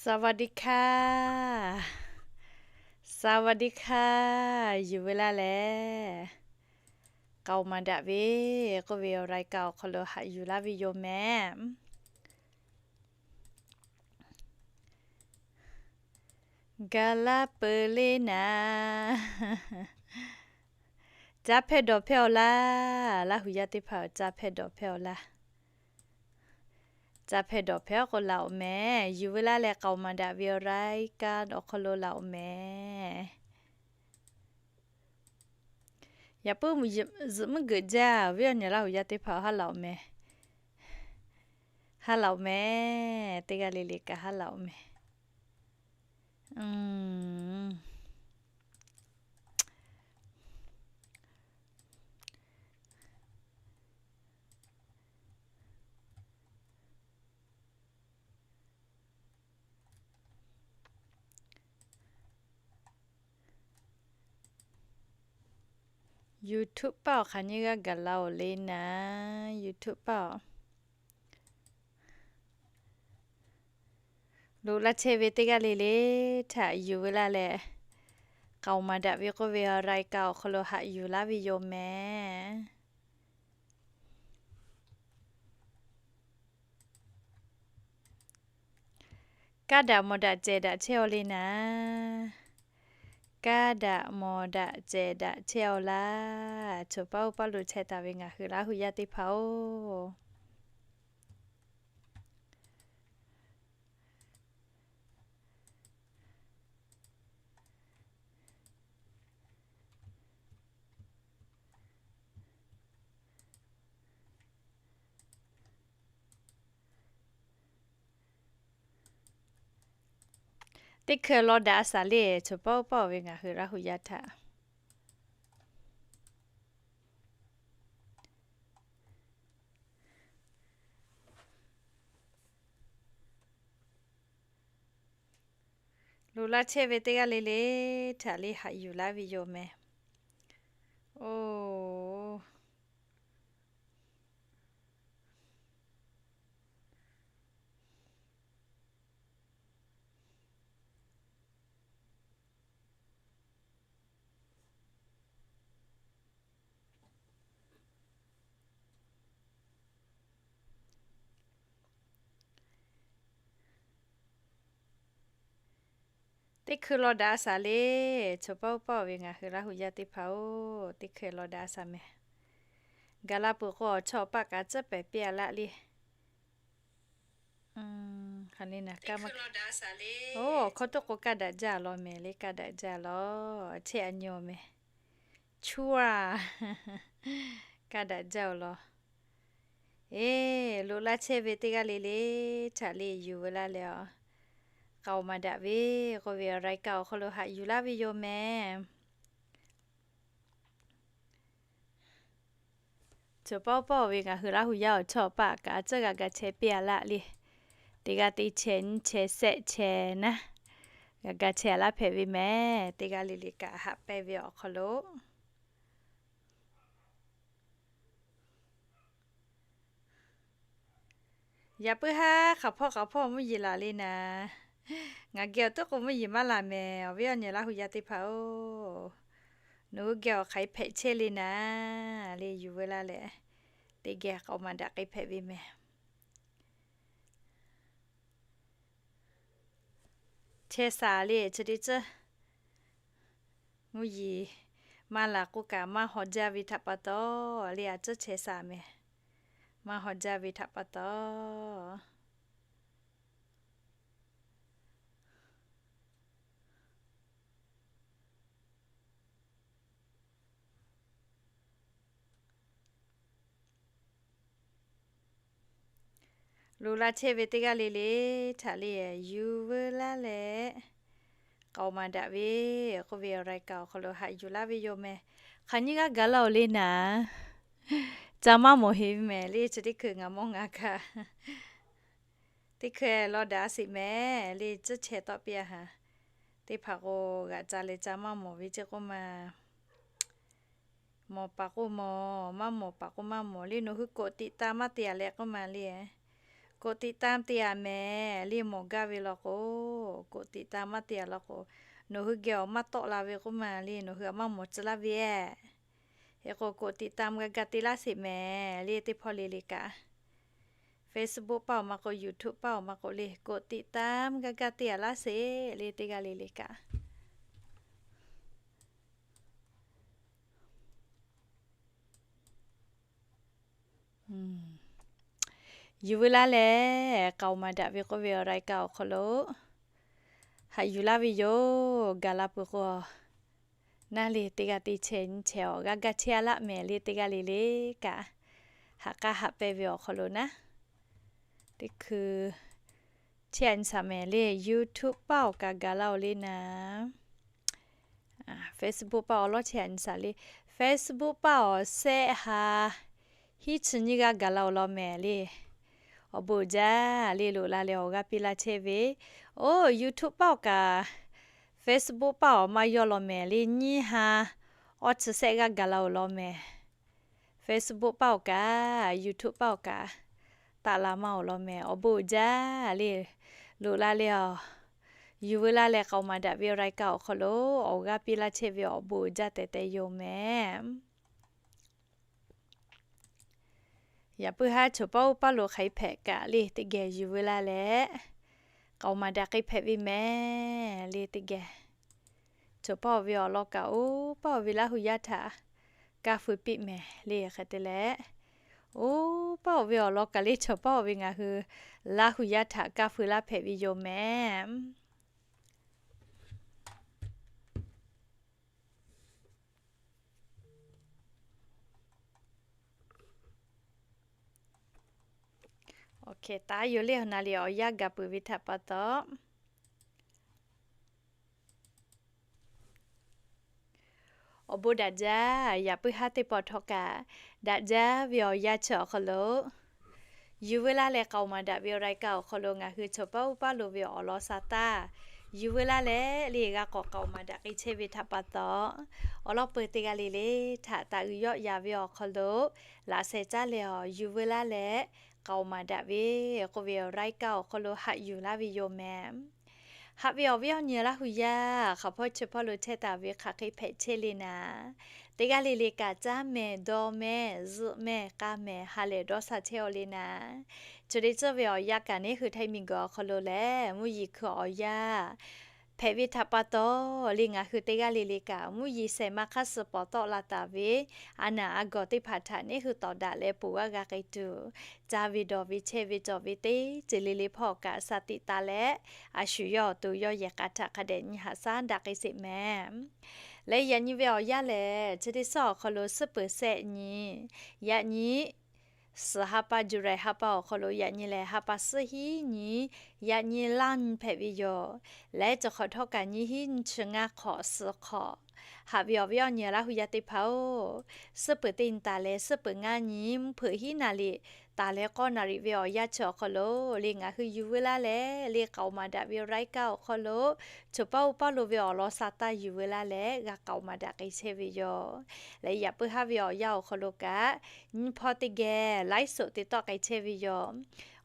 สวัสดีค่ะ สวัสดีค่ะ Yuˬ veu laˇ leh, k'aoˍ maˍ daꞈ ve k'oˆ ve awˬ รายการ awˬ hk'aw lo haꞈ yuˬ laˇ ve yoˬ mehˍ. Gaˬ la peuˬ le naˍ. Caˇ hpehˇ dawˬ hpehˇ-aw laˇ. Laˇ huˍ yaˇ teˇ hpaˍ-oˬ, caˇ hpehˇ dawˬ hpehˇ-aw laˇ. Caˇ hpehˇ dawˬ hpehˇ k'o laˬ-oˬ mehˍ. Yuˬ veu laˇ leh k'aoˍ maˍ daꞈ ve awˬ รายการ awˬ hk'aw lo laˬ-oˬ mehˍ. Yaꞈ puiˉ zuhꞈ mvuhˇ geuꞈ jaˇ ve awˬ nyi Laˇ huˍ yaˇ teˇ hpaˍ-oˬ, haˉ laˬ-oˬ mehˍ. Haˉ laˬ-oˬ mehˍ. Teˇ g'aˇ le le kaꞈ haˉ laˬ-oˬ mehˍ. YouTube paˆ awˬ hk'aˬ nyiˇ g'aˇ gaˬ la-oˬ le naˍ. YouTube paˆ-oˬ, loꞈ laˇ chehˇ ve teˇ g'aˇ le le htaꞈ yuˬ veu laˇ leh, k'aoˍ maˍ daꞈ ve k'oˆ ve awˬ รายการ awˬ hk'aw lo haꞈ yuˬ laˇ ve yoˬ mehˍ. Kaˇ daꞈ mawˬ daꞈ cehˬ daꞈ chehˇ-aw le naˍ. Kaˇ daꞈ mawˬ daꞈ cehˬ daꞈ chehˇ-aw laˇ. Choˬ paˆ uˉ paˆ lo chehˇ taˍ ve ngaˬ hui Laˇ huˍ yaˇ teˇ hpaˍ-oˬ, teˇ hkui law daꞈ a shaˍ le. Choˬ paˆ uˉ paˆ-oˬ ve ngaˬ hui Laˇ huˍ yaˇ htaꞈ loꞈ laˇ chehˇ ve teˇ g'aˇ le le htaꞈ le haꞈ yuˬ laˇ ve yoˬ mehˍ. Oˬ, teˇ hkui law daꞈ a shaˍ le. Choˬ paˆ uˉ paˆ-oˬ ve ngaˬ hui Laˇ huˍ yaˇ teˇ hpaˍ-oˬ, teˇ hkui law daꞈ a shaˍ mehˍ. Gaˬ la peuˬ k'o, awˬ chawˇ awˬ paˆ kaꞈ tcuhˉ pehˍ piˇ-a laˇ le. Oˬ, awˬ hkawˇ toˆ k'o, kaˇ daꞈ jaˇ law mehˍ le, kaˇ daꞈ jaˇ law. Chehˇ a nyi-oˬ mehˍ. Chuˇ-a, kaˇ daꞈ jaˇ-oˬ law. Eˬ, loꞈ laˇ chehˇ ve teˇ g'aˇ le le htaꞈ le yuˬ veu laˇ leh, k'aoˍ maˍ daꞈ ve k'oˆ ve awˬ รายการ awˬ hk'aw lo haꞈ yuˬ laˇ ve yoˬ mehˍ. Choˬ paˆ uˉ paˆ-oˬ ve ngaˬ hui Laˇ huˍ yaˇ awˬ chawˇ awˬ paˆ kaꞈ tcuhˉ g'a ga chehˇ piˇ-a laˇ le. Teˇ g'aˇ teˇ chehˇ nyiˇ chehˇ shehˆ chehˇ naˉ, g'a ga chehˇ-a laˇ hpehꞈ ve mehˍ. Teˇ g'aˇ le le kaꞈ haꞈ pehnˇ ve awˬ hk'aw lo yaꞈ puiˉ haˉ hk'aˬ hpawˇ hk'aˬ hpawˇ mvuhˇ yeˬ laˬ le naˍ. Ngaˬ geh awˬ toˆ k'o mvuhˇ yeˬ maˇ laˬ mehˍ. Awˬ viˉ awˬ nyi Laˇ huˍ yaˇ teˇ hpaˍ-oˬ, nawˬ hui geh awˬ hk'aˬ hk'e hpehꞈ chehˇ le naˍ le yuˬ veu laˇ leh, teˇ geh k'aoˍ maˍ daꞈ k'ai hpehꞈ ve mehˍ. Chehˇ shaˍ le chi teˇ tcuhˇ, mvuhˇ yeˬ maˇ laˬ k'oˆ kaꞈ maˇ haw jaˇ ve htaꞈ pa taw le, a tcuhˇ chehˇ shaˍ mehˍ. Maˇ haw jaˇ ve htaꞈ pa taw, loꞈ laˇ chehˇ ve teˇ g'aˇ le le htaꞈ le yuˬ veu laˇ leh, k'aoˍ maˍ daꞈ ve k'oˆ ve awˬ รายการ awˬ hk'aw lo haꞈ yuˬ laˇ ve yoˬ mehˍ. Hk'aˬ nyiˇ g'aˇ gaˬ laˇ-oˬ le naˍ. Ca maˇ mawˬ heˆ ve mehˍ le, chi teˇ hkui ngaˬ mawˇ ngaˬ kaꞈ teˇ hkui law daꞈ a sheˍ mehˍ le, tcuhˉ chehˇ tawˆ piˇ-a haˍ. Teˇ hpaˍ k'o, g'aꞈ ca leh ca maˇ mawˬ ve ceˇ k'oˆ ma, mawˬ paˍ k'o mawˬ, maˇ mawˬ paˍ k'o maˇ mawˬ le. Nawˬ hui กดติดตาม maˇ te-a leh k'oˆ ma le, กดติดตาม กดติดตาม te-a mehˍ le, mawˬ gaˇ ve law k'o, กดติดตาม maˇ te-a law k'o, nawˬ hui geh awˬ maˇ tawˆ la ve k'oˆ ma le, nawˬ hui a maˇ mawˬ tcuh laˇ ve-e. Hk'e k'o กดติดตาม g'a ga te laˇ sheˍ mehˍ le, teˇ hpawˇ le le kaꞈ. Facebook paˇ awˬ maˇ k'o, YouTube paˇ awˬ maˇ k'o le, กดติดตาม g'a ga te-a laˇ sheˍ le, teˇ g'aˇ le le kaꞈ. Yuˬ veu laˇ leh k'aoˍ maˍ daꞈ ve k'oˆ ve awˬ รายการ awˬ hk'aw lo haꞈ yuˬ laˇ ve yoˬ. Gaˬ la peuˬ k'o, naˇ le teˇ g'aˇ te chehˇ nyi chehˇ awˬ g'aˇ gaˇ chehˇ-a laˆ mehˍ le, teˇ g'aˇ le le kaꞈ. Haꞈ k'aˇ haꞈ pehnˇ ve awˬ hk'aw lo naˉ, teˇ hkui chehˇ-a nyi shaˍ mehˍ le. YouTube paˇ awˬ kaꞈ gaˬ la-oˬ le naˍ. Facebook paˇ awˬ lawˉ chehˇ-a nyi shaˍ le. Facebook paˇ awˬ shehˆ ha hiˉ chi nyiˇ g'aˇ gaˬ la-oˬ law mehˍ le. Awˬ bon uiˍ jaˇ le, loꞈ la leh awˬ g'aˇ piˇ laˇ chehˇ ve. Oˇ, YouTube paˇ awˬ kaꞈ Facebook paˇ awˬ maˇ yawˇ law mehˍ le, nyiˇ ha awˇ chi shehˆ g'aˇ gaˬ la-oˬ law mehˍ. Facebook paˇ awˬ kaꞈ, YouTube paˇ awˬ kaꞈ, taˆ la maˇ-oˬ law mehˍ. Awˬ bon uiˍ jaˇ le, loꞈ la leh awˬ, yuˬ veu laˇ leh k'aoˍ maˍ daꞈ ve รายการ awˬ hk'aw lo awˬ g'aˇ piˇ laˇ chehˇ ve awˬ bon uiˍ jaˇ tehꞈ tehꞈ yoˬ mehˍ. Yaꞈ puiˉ haˉ chaw paˇ oˇ paˇ lo hk'aˬ hk'e hpehꞈ kaꞈ le, teˇ geh yuˬ veu laˇ leh k'aoˍ maˍ daꞈ k'ai hpehꞈ ve mehˍ le, teˇ geh. Chaw paˇ-oˬ ve awˬ lawn kaꞈ oˇ paˇ-oˬ ve Laˇ hu yaˇ htaꞈ kaˇ feu piˇ mehˍ le, hk'e te leh, oˇ paˇ-oˬ ve awˬ lawn kaꞈ le, chaw paˇ-oˬ ve ngaˬ hui Laˇ hu yaˇ htaꞈ kaˇ feu laˇ hpehꞈ ve yoˬ mehˍ. Awˬ hkeh taˍ yoˬ le, awˬ na le awˬ yanˇ gaˬ peuˬ ve htaꞈ pa taw, awˬ bon daꞈ jaˇ. Yaꞈ puiˉ haˉ teˇ pawˆ htawˇ kaꞈ, daꞈ jaˇ ve awˬ yanˇ chi awˬ hk'aw lo yuˬ veu laˇ leh k'aoˍ maˍ daꞈ ve awˬ รายการ awˬ hk'aw lo ngaˬ hui chaw paˇ oˇ paˇ lo ve awˬ lawn sha taˇ yuˬ veu laˇ leh le g'a k'awꞈ k'aoˍ maˍ daꞈ k'ai chehˇ ve htaꞈ pa taw, awˬ lawn peuˬ teˇ g'aˇ le le htaꞈ taˍ uiˍ yawˆ yan ve awˬ hk'aw lo laꞈ sheh caˉ leh awˬ yuˬ veu laˇ leh k'aoˍ maˍ daꞈ ve k'oˆ ve awˬ รายการ awˬ hk'aw lo haꞈ yuˬ laˇ ve yoˬ mehˍ. Haꞈ ve awˬ viˉ awˬ nyi Laˇ hu yaˇ hk'aˬ hpawˇ chi hpawˇ lo chehˇ taˍ ve hk'aˬ hk'e hpehꞈ chehˇ le naˍ, teˇ g'aˇ le le kaꞈ caˉ mehˍ, dawˇ mehˍ, zuhˆ mehˍ, k'aˇ mehˍ, ha lehˬ dawˇ sha chehˇ-oˆ le naˍ. Chi teˇ tcuhˇ ve awˬ yanˇ kaꞈ neˉ hui Htaiˇ miˬguiˬ awˬ hk'aw lo lehˬ mvuhˇ yeˬ hkui awˬ yanˇ hpehꞈ ve htaꞈ pa taw le, ngaˬ hui teˇ g'aˇ le le kaꞈ mvuhˇ yeˬ shehˍ ma hk'aˇ suh pawˍ tawˆ la taˍ ve a naˍ a gawˬ teˇ hpaˍ htaꞈ neˉ hui tawˍ daꞈ leh ponˬ g'aˇ g'a k'ai tuˬ, caˇ ve dawˬ ve chehˇ ve cawˬ ve teˇ ceuˬ le le hpawˇ kaꞈ sha tiꞈ taˍ leh, a shu yawˇ awˬ to yawˇ yehˬ k'a htaꞈ hk'a dehꞈ nyi haꞈ shaˉ daꞈ k'ai sheˍ mehˍ. Leh yaꞈ nyi ve awˬ yanˇ lehˬ, chi teˇ suhˉ awˬ hk'aw lo suhˉ peuˬ shehˆ nyi, yaꞈ nyi suhˍ ha pa July ha pa awˬ hk'aw lo yaꞈ nyi lehˬ ha pa suhˉ hiˉ nyi, yaꞈ nyi laˇ nyi hpehꞈ ve yoˬ. Leh cawˬ hk'awꞈ htawˇ kaꞈ nyiˇ hiˉ nyi chi ngaˇ hk'awꞈ suhˍ hk'awꞈ. Haꞈ ve awˬ viˉ awˬ nyi Laˇ hu yaˇ teˇ hpaˍ-oˬ, suhˉ peuˬ teˇ nyi taˍ leh suhˉ peuˬ ngaˇ nyi mvuhˇ hpeuꞈ hiˉ naˍ riˍ taˍ leh k'awˇ naˍ riˍ ve awˬ yanˇ chi awˬ hk'aw lo le ngaˬ hui yuˬ veu laˇ leh le k'aoˍ maˍ daꞈ ve รายการ awˬ hk'aw lo chaw paˇ oˇ paˇ lo ve awˬ lawn sha taˇ yuˬ veu laˇ leh g'a k'aoˍ maˍ daꞈ k'ai chehˇ ve yoˬ. Leh yaꞈ puiˉ haˉ ve awˬ yanˇ awˬ hk'aw lo kaꞈ nyi hpawˇ teˇ geh ไลฟ์สด te tawˆ k'ai chehˇ ve yoˬ.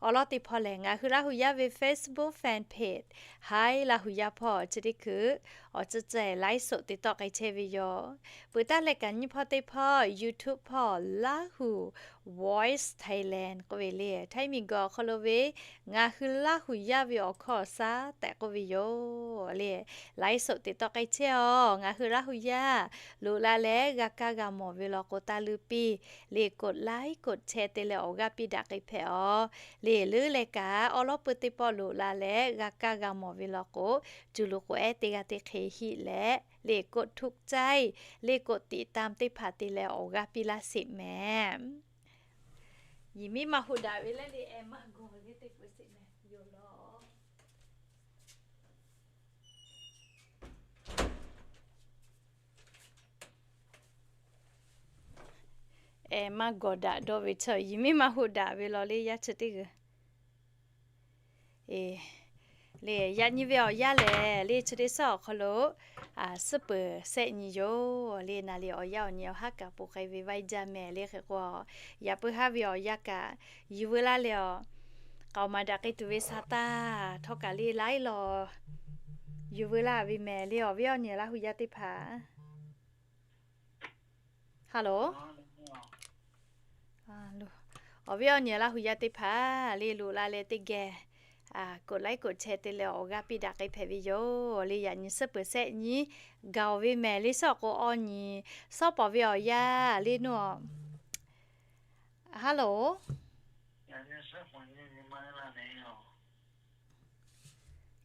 Awˬ lawn teˇ hpawˇ lehˬ, ngaˬ hui Laˇ hu yaˇ ve Facebook fan page Haiˉ Laˇ hu yaˇ hpawˇ chi teˇ hkui awˬ ceuˬ ceuˬ ไลฟ์สด te tawˆ k'ai chehˇ ve yoˬ. Peuˬ taˉ leh kaꞈ nyi hpawˇ teˇ hpawˇ YouTube hpawˇ Laˇ hu Voice Thailand k'oˆ ve le, Htaiˇ miˬguiˬ awˬ hk'aw lo ve ngaˬ hui Laˇ hu yaˇ ve awˬ hkawˇ awˬ shaˉ tehꞈ k'oˆ ve yoˬ le. ไลฟ์สด te tawˆ k'ai chehˇ-oˬ. Ngaˬ hui Laˇ hu yaˇ loꞈ la leh g'a kaˇ g'a mawˬ ve law k'o, taˇ luˇ piˇ le, กดไลค์ กดแชร์ te leh awˬ g'aˇ piˇ daꞈ k'ai hpehꞈ-oˬ. Le leuˉ leh kaꞈ awˬ lawn peuˬ teˇ pawˆ loꞈ la leh g'a kaˇ g'a mawˬ ve law k'o, cuˬ loꞈ k'oꞈ-ehˉ teˇ g'aˇ teˇ hk'e hiˆ leh le กดถูกใจ le กดติดตาม teˇ hpaˍ te leh awˬ g'aˇ piˇ laˇ sheˍ mehˍ. Yiˬ miˉ maˇ hoꞈ daꞈ ve leh le, eh, maˇ gawˬ le teˇ peuˬ sheˍ mehˍ yoˬ law. Eh, maˇ gawˬ daꞈ dawˇ ve chaw yiˬ miˉ maˇ hoꞈ daꞈ ve law le, yaˇ chi teˇ g'uiˬ. Le yaꞈ nyi ve awˬ yanˇ lehˬ, le chi teˇ suhˉ awˬ hk'aw lo suhˉ peuˬ shehˆ nyi yoˬ. Le naˍ le awˬ yanˇ awˬ nyi awˬ haˉ kaꞈ poˬ k'ai ve vaiˇ jaˇ mehˍ le. Hk'e k'o, yaꞈ puiˉ haˉ ve awˬ yanˇ kaꞈ yuˬ veu laˇ leh awˬ Awˬ maˍ daꞈ k'ai tuˬ ve sa taˇ htawˇ kaꞈ le laiˉ law yuˬ veu laˇ ve mehˍ le awˬ viˉ awˬ nyi Laˇ hu yaˇ teˇ hpaˍ. Hello. Awˬ viˉ awˬ nyi Laˇ hu yaˇ teˇ hpaˍ le loꞈ la leh teˇ geh กดไลค์ กดแชร์ te leh awˬ g'aˇ piˇ daꞈ k'ai hpehꞈ ve yoˬ le. Yaꞈ nyi suhˉ peuˍ shehˆ nyi gaˬ ve mehˍ le. Suhˉ awˬ k'o awˬ nyi suhˉ pawˍ ve awˬ yaˇ le nuˇ a. Hello.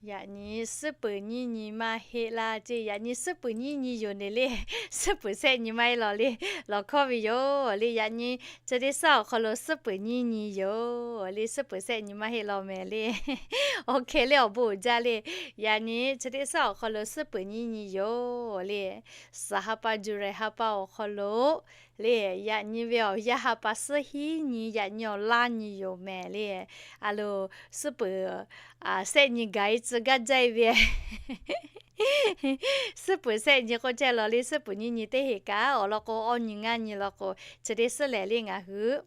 Yaꞈ nyi suhˉ peuˍ nyiˇ nyi maˇ heˆ laˇ ceˇ. Yaꞈ nyi suhˉ peuˍ nyiˇ nyi yoˬ neˬ le. Suhˉ peuˍ shehˆ nyi maˇ heˆ law le. Lawˬ hkawˇ ve yoˬ le. Yaꞈ nyi chi teˇ suhˉ awˬ hk'aw lo suhˉ peuˍ nyiˇ nyi yoˬ le. Suhˉ peuˍ shehˆ nyi maˇ heˆ law mehˍ le. Awˬ hkeh le awˬ bon jaˇ le. Yaꞈ nyi chi teˇ suhˉ awˬ hk'aw lo suhˉ peuˍ nyiˇ nyi yoˬ le. Suhˍ ha pa July ha pa awˬ hk'aw lo le, yaꞈ nyi ve awˬ yaˇ ha pa suhˉ hiˉ nyi, yaꞈ nyi awˬ laˇ nyi yoˬ mehˍ le. A loˬ, suhˉ peuˍ shehˆ nyi gaˬ-e tcuh gaˇ jaˇ-e ve. Suhˉ peuˍ shehˆ nyi k'oˆ chehˇ law le. Suhˉ peuˍ nyiˇ nyi teˇ heˆ kaꞈ awˬ lawn k'o, awˬ nyi ngaˇ nyi law k'o, chi teˇ suhˉ lehˬ le ngaˬ hui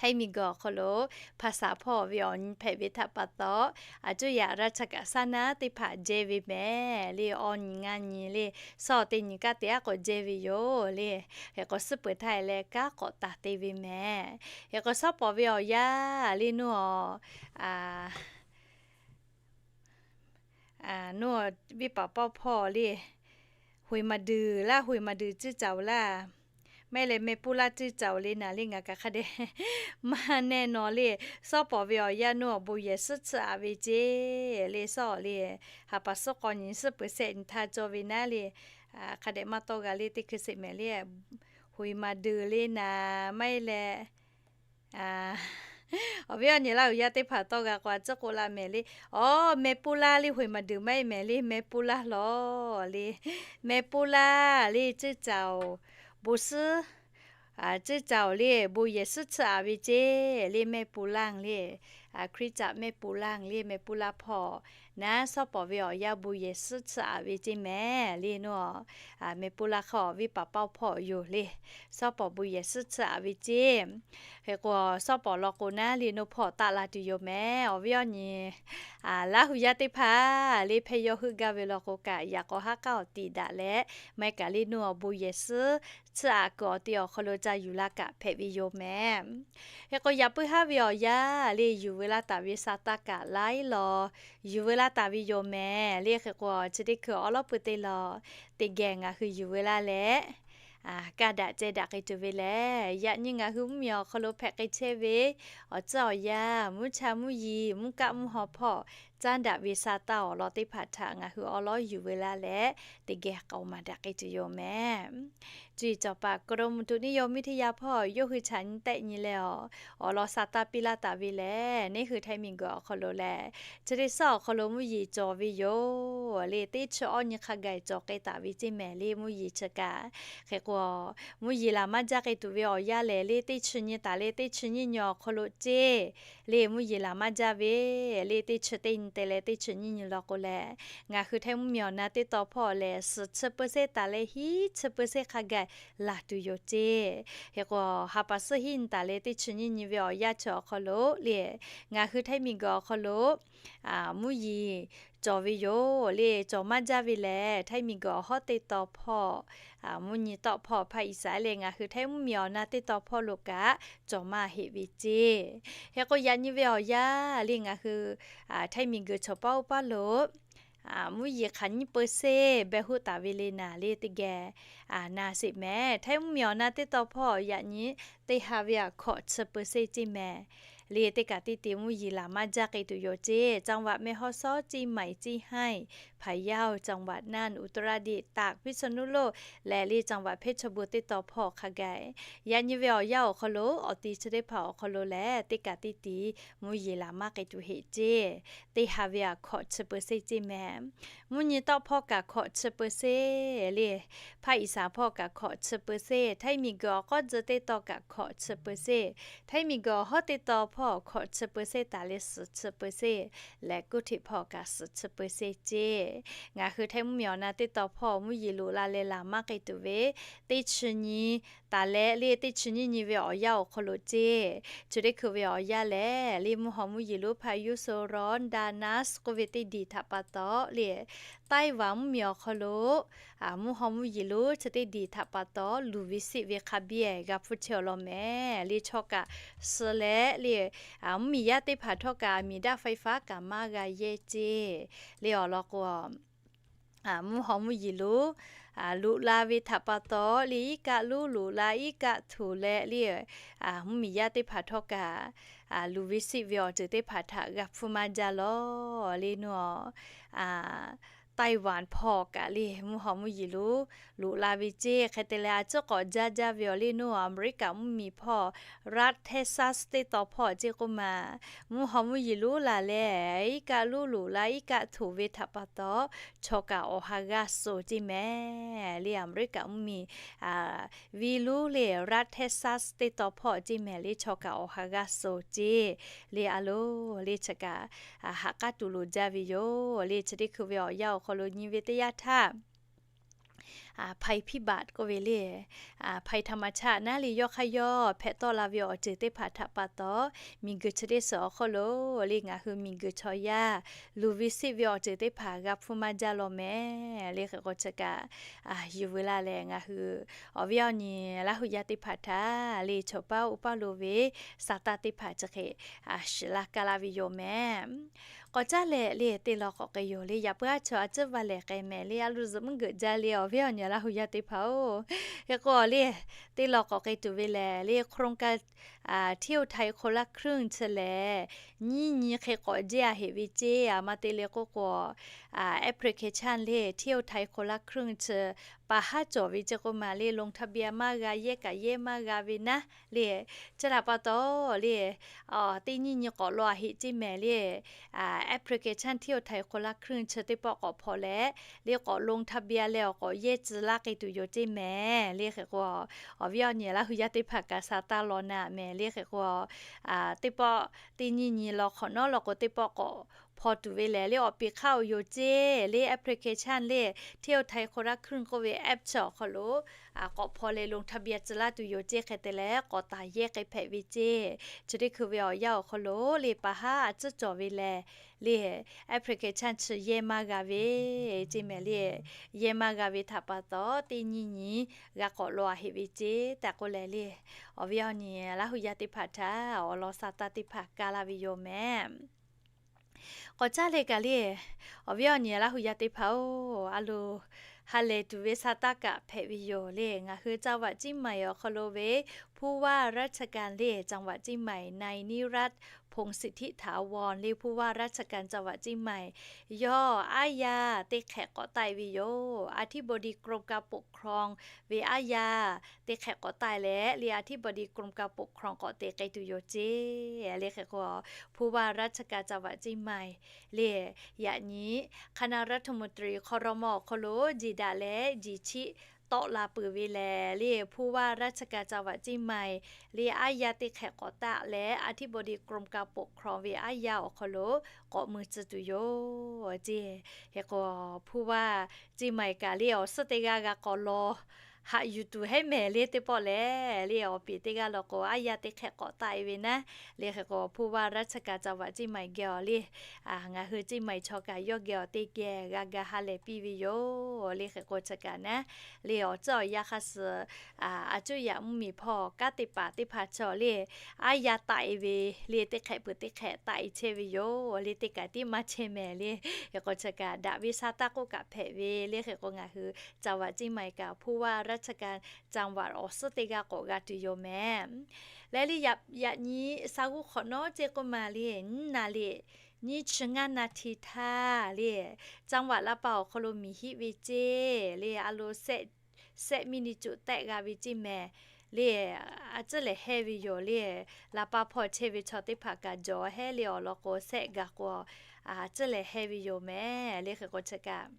Htaiˇ miˬguiˬ awˬ hk'aw lo hpaˍ saˍ hpawˇ ve awˬ nyi hpehꞈ ve htaꞈ pa taw, a cuˇ yaꞈ raˇ chaˇ kaꞈ saˉ naˉ teˇ hpaˍ jehˇ ve mehˍ le. Awˬ nyi ngaˇ nyi le, suhˉ teˇ nyi kanˉ te aˉ k'awꞈ jehˇ ve yoˬ le. Hk'e k'o suhˉ peuˍ htaˇ e leh kanˉ k'awꞈ taˍ te ve mehˍ. Hk'e k'o suhˉ pawˍ ve awˬ yaˇ le nuˇ a, nuˇ a, venˇ paˍ pawˆ hpawˇ le, Huiˍ maˍ duiˍ laˇ, Huiˍ maˍ duiˍ cuˇ caoˬ laˇ, maˇ heˆ leh meh puˇ laˇ cuˇ caoˬ le naˍ le ngaˬ kaꞈ hk'a dehꞈ maˇ nehˇ naw le. Suhˉ pawˍ ve awˬ yaˇ nuˇ awˬ bon yehˬ suhˉ tsuhˇ aꞈ ve ceˇ le. Suhˉ awˬ le, ha pa suhˉ k'awˇ nyi suhˉ peuˍ shehˆ nyi htaˇ cawˇ ve naˉ le, hk'a dehꞈ maˇ tawˇ g'a le teˇ hkui sheˍ mehˍ le. Huiˍ maˍ duiˍ le naˍ maˇ heˆ leh Awˬ viˉ awˬ nyi laˇ uˬ yaˇ teˇ hpaˍ tawˇ g'a k'o a ciˉ k'oˆ laˇ mehˍ le. Awˬ, meh puˇ laˇ le Huiˍ maˍ duiˍ maˇ heˆ mehˍ le, meh puˇ laˇ lawˬ le. Meh puˇ laˇ le cuˇ caoˬ, bon suhˉ, cuˇ caoˬ le bon yehˬ suhˉ tsuhˇ aꞈ ve ceˇ le meh puˇ laˇ le. Hkriꞈ caꞈ meh puˇ laˇ le meh puˇ laˇ hpawˇ naˉ suhˉ pawˍ ve awˬ yaˇ bon yehˬ suhˉ tsuhˇ aꞈ ve ceˇ mehˍ le nuˇ a. Meh puˇ laˇ hk'aw venˇ paˍ pawˆ hpawˇ yoˬ le. Suhˉ pawˍ bon yehˬ suhˉ tsuhˇ aꞈ ve ceˇ. Hk'e k'o suhˉ pawˍ law k'o naˉ le nuˇ hpawˇ taˆ la tuˬ yoˬ mehˍ. Awˬ viˉ awˬ nyi laˇ hu yaˇ teˇ hpaˍ le hpehˇ yawˇ heuˆ gaˇ ve law k'o kaꞈ yaꞈ k'aw haˉ k'aˉ awˬ tiꞈ daꞈ leh, maˇ heˆ kaꞈ le nuˇ awˬ bon yehˬ suhˉ tsuhˇ aꞈ kuiˬ awˬ te awˬ hk'aw lo ca yuˬ la kaꞈ hpehꞈ ve yoˬ mehˍ. Hk'e k'o yaꞈ puiˉ haˉ ve awˬ yaˇ le yuˬ veu laˇ taˍ ve sa taˇ kaꞈ laiˉ law yuˬ veu laˇ taˍ ve yoˬ mehˍ le. Hk'e k'o chi teˇ hkui awˉ lawˉ pui teˇ law teˇ geh ngaˬ hui yuˬ veu laˇ leh, kaˇ daꞈ ceh daꞈ k'ai tuˬ ve lehˬ, yaꞈ nyi ngaˬ hui mvuhˇmiˬ awˬ hk'aw lo hpehꞈ k'ai chehˇ ve awˬ tcuhˉ awˬ yaˇ, mvuhˇ cha mvuhˇ yeˬ, mvuhˇ kaˆ mvuhˇ haw hpawˇ caˉ daꞈ ve sa taˇ awˬ lawn teˇ hpaˍ htaꞈ ngaˬ hui awˉ lawˉ yuˬ veu laˇ leh, teˇ geh k'aoˍ maˍ daꞈ k'ai tuˬ yoˬ mehˍ. Cuˇ yiˍ cawˬ paˍ Kawˇrenˍ muˍ tuꞈ neˇ yaw miˇ teˇ yaˇ hpawˇ yawˇ hui chaꞈ nyi tehˆ nyi leh awˬ, awˬ lawn sa taˇ piˇ laˇ taˍ ve lehˬ, neˇ hui Htaiˇ miˬguiˬ awˬ hk'aw lo lehˬ, chi teˇ suhˉ awˬ hk'aw lo mvuhˇ yeˬ cawˬ ve yoˬ le. Teˇ chi awˇ nyi hk'a gaˬ cawˬ k'ai taˍ ve ceˇ mehˍ le mvuhˇ yeˬ chi kaꞈ. Hk'e k'o mvuhˇ yeˬ laˬ maˇ jaˇ k'ai tuˬ ve awˬ yaˇ lehˬ le teˇ chi nyi taˍ leh teˇ chi nyiˇ nyi awˬ hk'aw lo ceˇ le mvuhˇ yeˬ laˬ maˇ jaˇ ve le teˇ chi teˇ nyi te leh teˇ chi nyiˇ nyi law k'o lehˬ, ngaˬ hui Htaiˇ mvuhˇmiˬ awˬ na teˇ taw hpawˇ lehˬ suhˍ chi peuˬ seˇ taˍ leh hiˉ chi peuˬ seˇ hk'a gaˬ laˬ tuˬ yoˬ ceˇ. Hk'e k'o ha pa suhˉ hiˉ nyi taˍ leh teˇ chi nyiˇ nyi ve awˬ yaˇ chi awˬ hk'aw lo le, ngaˬ hui Htaiˇ miˬguiˬ awˬ hk'aw lo mvuhˇ yeˬ cawˬ ve yoˬ le. Cawˬ maˇ jaˇ ve lehˬ Htaiˇ miˬguiˬ awˬ hawˉ teˇ taw hpawˇ mvuhˇ nyi tawˆ hpawˇ hpaˇ Iˉsaˍreˍlaˆ ngaˬ hui Htaiˇ mvuhˇmiˬ awˬ na teˇ taw hpawˇ lo kaꞈ cawˬ maˇ heˆ ve ceˇ. Hk'e k'o yaꞈ nyi ve awˬ yaˇ le ngaˬ hui Htaiˇ miˬguiˬ chaw paˉ oˇ paˉ lo mvuhˇ yeˬ hk'aˬ nyiˇ peuˬ seˇ beh hoˆ taˍ ve le naˍ le teˇ geh na sheˍ mehˍ. Htaiˇ mvuhˇmiˬ awˬ na teˇ taw hpawˇ yaꞈ nyi teˇ ha ve aꞈ hkawꞈ chi peuˬ seˇ ceˇ mehˍ. Le teˇ kaꞈ teˇ te mvuhˇ yeˬ laˬ maˇ jaˇ k'ai tuˬ yoˬ ceˇ. จังหวัดแม่ฮ่องสอน เชียงใหม่ เชียงราย พะเยา จังหวัดน่าน อุตรดิตถ์ ตาก พิษณุโลก leh le จังหวัดเพชรบูรณ์ teˇ taw hpawˇ hk'a gaˬ, yaꞈ nyi ve awˬ yanˇ awˬ hk'aw lo awˬ ti chi teˇ hpaˍ awˬ hk'aw lo lehˬ teˇ kaꞈ teˇ ti mvuhˇ yeˬ laˬ maˇ k'ai tuˬ heˆ ceˇ. Teˇ ha ve aꞈ hkawꞈ chi peuˬ seˇ ceˇ mehˍ. Mvuhˇ nyi tawˆ hpawˇ kaꞈ hkawꞈ chi peuˬ seˇ le, hpaˇ Iˉsaˍ hpawˇ kaꞈ hkawꞈ chi peuˬ seˇ, Htaiˇ miˬguiˬ awˬ k'awˇ tcuh teˇ taw kaꞈ hkawꞈ chi peuˬ seˇ, Htaiˇ miˬguiˬ awˬ hawˉ teˇ taw hpawˇ hkawꞈ chi peuˬ seˇ taˍ leh suhˍ chi peuˬ seˇ, leh kuˇ hteꞈ hpawˇ kaꞈ suhˍ chi peuˬ seˇ ceˇ. Ngaˬ hui Htaiˇ mvuhˇmiˬ awˬ na teˇ taw hpawˇ mvuhˇ yeˬ loꞈ la leh laˬ maˇ k'ai tuˬ ve teˇ chi nyi taˍ leh le teˇ chi nyiˇ nyi ve awˬ yanˇ awˬ hk'aw lo ceˇ, chi teˇ hkui ve awˬ yanˇ lehˬ le mvuhˇ haw mvuhˇ yeˬ lonˉ พายุโซนร้อนดานัส k'oˆ ve teˇ diˬ htaꞈ pa taw le Taiwan mvuhˇmiˬ awˬ hk'aw lo mvuhˇ haw mvuhˇ yeˬ lonˉ chi teˇ diˬ htaꞈ pa taw luˬ ve siˆ ve hk'a biˇ g'a hpfuhˇ chehˇ awˬ lawn mehˍ le chaw kaꞈ suh leh le mvuhˇmiˬ yaˇ teˇ hpaˍ htawˇ kaꞈ miˬ daˆ ไฟฟ้า kaꞈ maˇ g'a yehˇ ceˇ le awˬ lawn k'o mvuhˇ haw mvuhˇ yeˬ lonˉ loꞈ la ve htaꞈ pa taw le iˉ kaˆ lonˉ loꞈ la iˉ kaˆ htoꞈ leh le mvuhˇmiˬ yaˇ teˇ hpaˍ htawˇ kaꞈ luˬ ve siˆ ve awˬ ceuˬ teˇ hpaˍ htaꞈ g'a hpfuhˇ maˇ jaˇ lawˬ le nawˬ Taiwan hpawˇ kaꞈ le mvuhˇ haw mvuhˇ yeˬ lonˉ loꞈ la ve ceˇ. Hk'e te leh a ciˉ k'awꞈ jaˇ jaˇ ve awˬ le nawˬ America mvuhˇmiˬ hpawˇ รัฐ Texas teˇ tawn hpawˇ ceˇ k'oˆ ma, mvuhˇ haw mvuhˇ yeˬ lonˉ laˬ leh iˉ kaˆ lonˉ loꞈ la iˉ kaˆ htoꞈ ve htaꞈ pa taw chaw kaꞈ awˬ ha g'aˇ suh ceˇ mehˍ le America mvuhˇmiˬ viˉ lonˉ le รัฐ Texas teˇ tawn hpawˇ ceˇ mehˍ le chaw kaꞈ awˬ ha g'aˇ suh ceˇ le a loˬ le chi kaꞈ haꞈ k'aˉ tuˬ loˍ jaˇ ve yoˬ le chi teˇ hkui ve awˬ yanˇ awˬ hk'aw lo nyi ve teˇ yanˇ htaˇ ภัยพิบัติ k'oˆ ve le ภัยธรรมชาติ naˉ le yawˇ hk'aˇ yawˇ hpehꞈ tawˆ la ve awˬ ceuˬ teˇ hpaˍ htaꞈ pa taw miˬguiˬ chi teˇ suhˍ awˬ hk'oˆ lo le ngaˬ hui miˬguiˬ chaw yaˇ luˬ ve siˆ ve awˬ ceuˬ teˇ hpaˍ g'a hpfuhˇ maˇ jaˇ lawˬ mehˍ le hk'e k'o chi kaꞈ yuˬ veu laˇ leh ngaˬ hui awˬ viˉ awˬ nyi Laˇ huˍ yaˇ teˇ hpaˍ htaꞈ le chawˬ paˇ oˇ paˇ lo ve sa taˇ teˇ hpaˍ chi hk'e shiˍ laˇ kaˇ laˇ ve yoˬ mehˍ. K'awꞈ caˇ leh le teˇ law k'awꞈ k'ai yoˬ le yaꞈ puiˉ aˉ chaw a ciˉ va lehˬ k'ai mehˍ le a loˬ zuhꞈ mvuhˇ geuꞈ jaˇ le awˬ viˉ awˬ nyi Laˇ huˍ yaˇ teˇ hpaˍ-oˬ. Hk'e k'o le teˇ law k'awꞈ k'ai tuˬ ve lehˬ le โครงการ เที่ยวไทยคนละครึ่ง chi lehˬ nyiˇ nyi hk'e k'awꞈ jehˇ a heꞈ ve ceˇ a ma te le k'oˆ k'o application le เที่ยวไทยคนละครึ่ง chi pa haˉ cawˬ ve ceˇ k'oˆ ma le ลงทะเบียน maˇ g'a yehˇ kaꞈ yehˇ maˇ g'a ve naˉ le chi htaꞈ pa taw le teˇ nyiˇ nyi k'awꞈ law a heꞈ ceˇ mehˍ le application เที่ยวไทยคนละครึ่ง chi teˇ pawˆ k'awꞈ hpaw leh le k'awꞈ ลงทะเบียน leh awˬ k'awꞈ yehˇ tcuh laˇ k'ai tuˬ yoˬ ceˇ mehˍ le hk'e k'o awˬ viˉ awˬ nyi Laˇ huˍ yaˇ teˇ hpaˍ kaꞈ sa taˇ law naˍ mehˍ le hk'e k'o teˇ pawˆ teˇ nyiˇ nyi law hk'awꞈ nawˉ law k'o teˇ pawˆ k'awꞈ hpaw tuˬ ve lehˬ le awˬ peˍ hk'aˇ oˬ yoˬ ceˇ le application le เที่ยวไทยคนละครึ่ง k'oˆ ve app chi awˬ hk'aw lo k'awꞈ hpaw leh ลงทะเบียน tcuh laˇ tuˬ yoˬ ceˇ hk'e te leh k'awꞈ taˍ yehˇ k'ai hpehꞈ ve ceˇ. Chi teˇ hkui ve awˬ yanˇ awˬ hk'aw lo le pa haˉ a ciˉ cawˬ ve lehˬ le application chi yehˇ maˇ g'a ve ceˇ mehˍ le yehˇ maˇ g'a ve htaꞈ pa taw teˇ nyiˇ nyi g'a k'awꞈ law a heꞈ ve ceˇ tehꞈ k'oˆ leh le awˬ viˉ awˬ nyi Laˇ huˍ yaˇ teˇ hpaˍ htaꞈ awˬ lawn sa taˇ teˇ hpaˍ kaˇ laˇ ve yoˬ mehˍ. K'awꞈ caˇ leh kaꞈ le awˬ viˉ awˬ nyi Laˇ huˍ yaˇ teˇ hpaˍ-oˬ a loˬ ha lehˬ tuˬ ve sa taˇ kaꞈ hpehꞈ ve yoˬ le ngaˬ hui จังหวัดเชียงใหม่ awˬ hk'aw lo ve ผู้ว่าราชการ le จังหวัดเชียงใหม่ นายนิรัตน์ พงษ์สิทธิถาวร le ผู้ว่าราชการ จังหวัดเชียงใหม่ yawˇ aˉ yaˇ teˇ hk'ehꞈ k'awꞈ taˆ e ve yoˬ. อธิบดีกรมการปกครอง ve aˉ yaˇ teˇ hk'ehꞈ k'awꞈ taˆ e leh le อธิบดีกรมการปกครอง k'awꞈ te k'ai tuˬ yoˬ ceˇ le hk'e k'o ผู้ว่าราชการ จังหวัดเชียงใหม่ le yaꞈ nyi คณะรัฐมนตรี ครม. awˬ hk'aw lo jeˬ daꞈ leh jeˬ chiˆ tawˆ la peuˬ ve lehˬ le ผู้ว่าราชการ จังหวัดเชียงใหม่ le aˉ yaˇ teˇ hk'ehꞈ k'awꞈ taˆ leh อธิบดีกรมการปกครอง ve aˉ yaˇ awˬ hk'aw lo k'awꞈ mui tcuh tuˬ yoˬ ceˇ. Hk'e k'o ผู้ว่า เชียงใหม่ kaꞈ le awˬ suhˉ teˇ g'aˇ g'a k'awꞈ law haꞈ yuˬ tuˬ heˉ mehˍ le teˇ pawˆ lehˬ le awˬ peˍ teˇ g'aˇ law k'o aˉ yaˇ teˇ hk'ehꞈ k'awꞈ taˆ e ve naˉ le hk'e k'o ผู้ว่าราชการ จังหวัดเชียงใหม่ geh awˬ le ngaˬ hui เชียงใหม่ chaw kaꞈ yawˇ geh awˬ teˇ geh g'a ga ha lehˬ piˇ ve yoˬ le hk'e k'o chi kaꞈ naˉ le awˬ ceuˬ awˬ yanˇ hk'a suh a cuˇ yaꞈ mvuhˇmiˬ hpawˇ kanˉ te paˍ teˇ hpaˍ chaw le aˉ yaˇ taˆ e ve le teˇ hk'ehꞈ peuˬ teˇ hk'ehꞈ taˆ e chehˇ ve yoˬ le teˇ kaꞈ tiˉ maˇ chehˇ mehˍ le hk'e k'o chi kaꞈ daꞈ ve sa taˇ k'oˆ kaꞈ hpehꞈ ve le hk'e k'o ngaˬ hui จังหวัดเชียงใหม่ kaꞈ ผู้ว่าราชการ จังหวัด awˬ suhˉ teˇ g'aˇ k'awꞈ g'a tuˬ yoˬ mehˍ. Leh le yaꞈ nyi sa g'uˇ hk'awꞈ nawˉ ceˇ k'oˆ ma le nyiˇ naˍ riˍ nyiˇ chi ngaˇ naˍ tiˍ htaˇ le จังหวัด ลำปาง awˬ hk'aw lo miˬ hiˆ ve ceˇ le a lo sehˆ miˇ ni coꞈ tehˆ g'a ve ceˇ mehˍ le a cuˇ lehˬ hehnˇ ve yoˬ le ลำปาง hpawˇ chehˇ ve chaw teˇ hpaˍ kaꞈ jawˬ hehnˇ le awˬ lawn k'o sehˆ gaˬ k'o a cuˇ lehˬ hehnˇ ve yoˬ mehˍ le hk'e k'o chi kaꞈ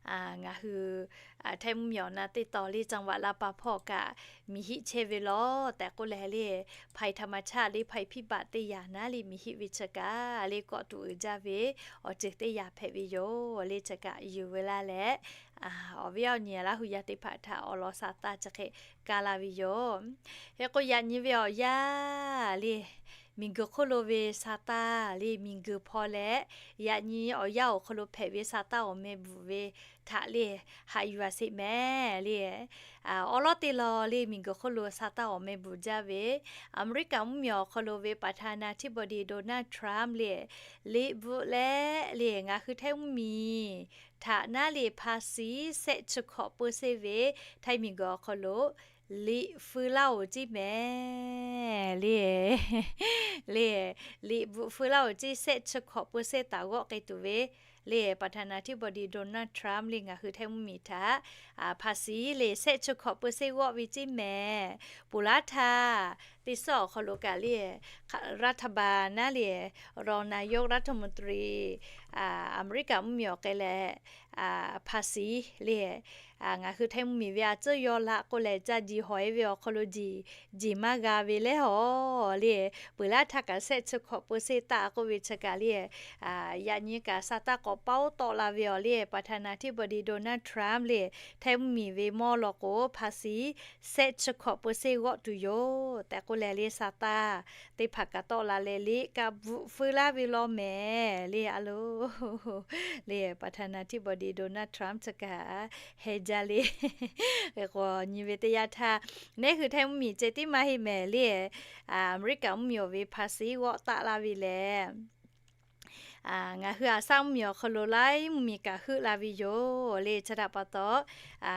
Ngaˬ hui Htaiˇ mvuhˇmiˬ awˬ na teˇ tawn le จังหวัดลำปาง hpawˇ kaꞈ miˬ hiˆ chehˇ ve law tehꞈ k'oˆ leh le, ภัยธรรมชาติ le ภัยพิบัติ teˇ yanˇ naˉ le miˬ hiˆ ve chi kaꞈ le kawˆ tuˬ uiˍ jaˇ ve awˬ ceuˬ teˇ yanˇ hpehꞈ ve yoˬ le. Chi kaꞈ yuˬ ve laˇ leh, awˬ viˉ awˬ nyi Laˇ hu yaˇ teˇ hpaˍ htaꞈ awˬ lawn sa taˇ chi hk'e kaˇ laˇ ve yoˬ. Hk'e k'o yaꞈ nyi ve awˬ yanˇ le, miˬguiˬ hk'oˆ lo ve sa taˇ le miˬguiˬ hpawˇ leh, yaꞈ nyi awˬ yanˇ awˬ hk'aw lo hpehꞈ ve sa taˇ awˬ meh bvuhꞈ ve htaꞈ le haꞈ yuˬ a sheˍ mehˍ le. Awˉ lawˉ teˇ law le miˬguiˬ hk'oˆ lo sa taˇ awˬ meh bvuhꞈ jaˇ ve, Aˍmeˍriˆkaˍ mvuhˇmiˬ awˬ hk'aw lo ve ประธานาธิบดี Donald Trump le, liꞈ bvuhꞈ leh le ngaˬ hui Htaiˇ mvuhˇmiˬ htaꞈ naˉ le ภาษี shehˆ chi hkawꞈ เปอร์เซ็นต์ ve Htaiˇ miˬguiˬ awˬ hk'aw lo liꞈ feu laˇ oˬ ceˇ mehˍ le. Le, liꞈ bvuhꞈ feu laˇ oˬ ceˇ shehˆ chi hkawꞈ เปอร์เซ็นต์ taˍ g'awˆ k'ai tuˬ ve le ประธานาธิบดี Donald Trump le ngaˬ hui Htaiˇ mvuhˇmiˬ htaꞈ ภาษี le shehˆ chi hkawꞈ เปอร์เซ็นต์ g'awˆ ve ceˇ mehˍ. Peuˬ laˇ htaˇ teˇ suhˉ awˬ hk'aw lo kaꞈ le รัฐบาล naˉ le, รองนายกรัฐมนตรี Aˍmeˍriˆkaˍ mvuhˇmiˬ awˬ hk'e leh ภาษี le ngaˬ hui Htaiˇ mvuhˇmiˬ ve a tcuhˉ yaw laꞈ k'oˆ leh ca jiˬ hawˬ e ve awˬ hk'aw lo jiˬ, jiˬ maˇ g'a ve leh hawˬ le, peuˬ laˇ htaˇ kaꞈ shehˆ chi hkawꞈ เปอร์เซ็นต์ taˆ k'oˆ ve chi kaꞈ le, yaꞈ nyi kaꞈ sa taˇ k'awꞈ paoˉ tawˆ la ve awˬ le ประธานาธิบดี Donald Trump le Htaiˇ mvuhˇmiˬ ve mawˇ law k'o ภาษี shehˆ chi hkawꞈ เปอร์เซ็นต์ g'awˆ tuˬ yoˬ tehꞈ k'oˆ leh le sa taˇ teˇ hpaˍ kaꞈ tawˆ la leh liꞈ kaꞈ bvuhꞈ feu laˇ ve law mehˍ le a lo. Le ประธานาธิบดี Donald Trump chi kaꞈ heh jaˇ le. Hk'e k'o nyi ve teˇ yanˇ htaˇ, neˉ hui Htaiˇ mvuhˇmiˬ ceh tiˉ maˇ heˆ mehˍ le, Aˍmeˍriˆkaˍ mvuhˇmiˬ awˬ ve ภาษี g'awˆ taˆ laˇ ve lehˬ, ngaˬ hui Aˍsaˆ mvuhˇmiˬ awˬ hk'aw lo laiˉ mvuhˇmiˬ kaꞈ heuˆ la ve yoˬ le. Chi htaꞈ pa taw,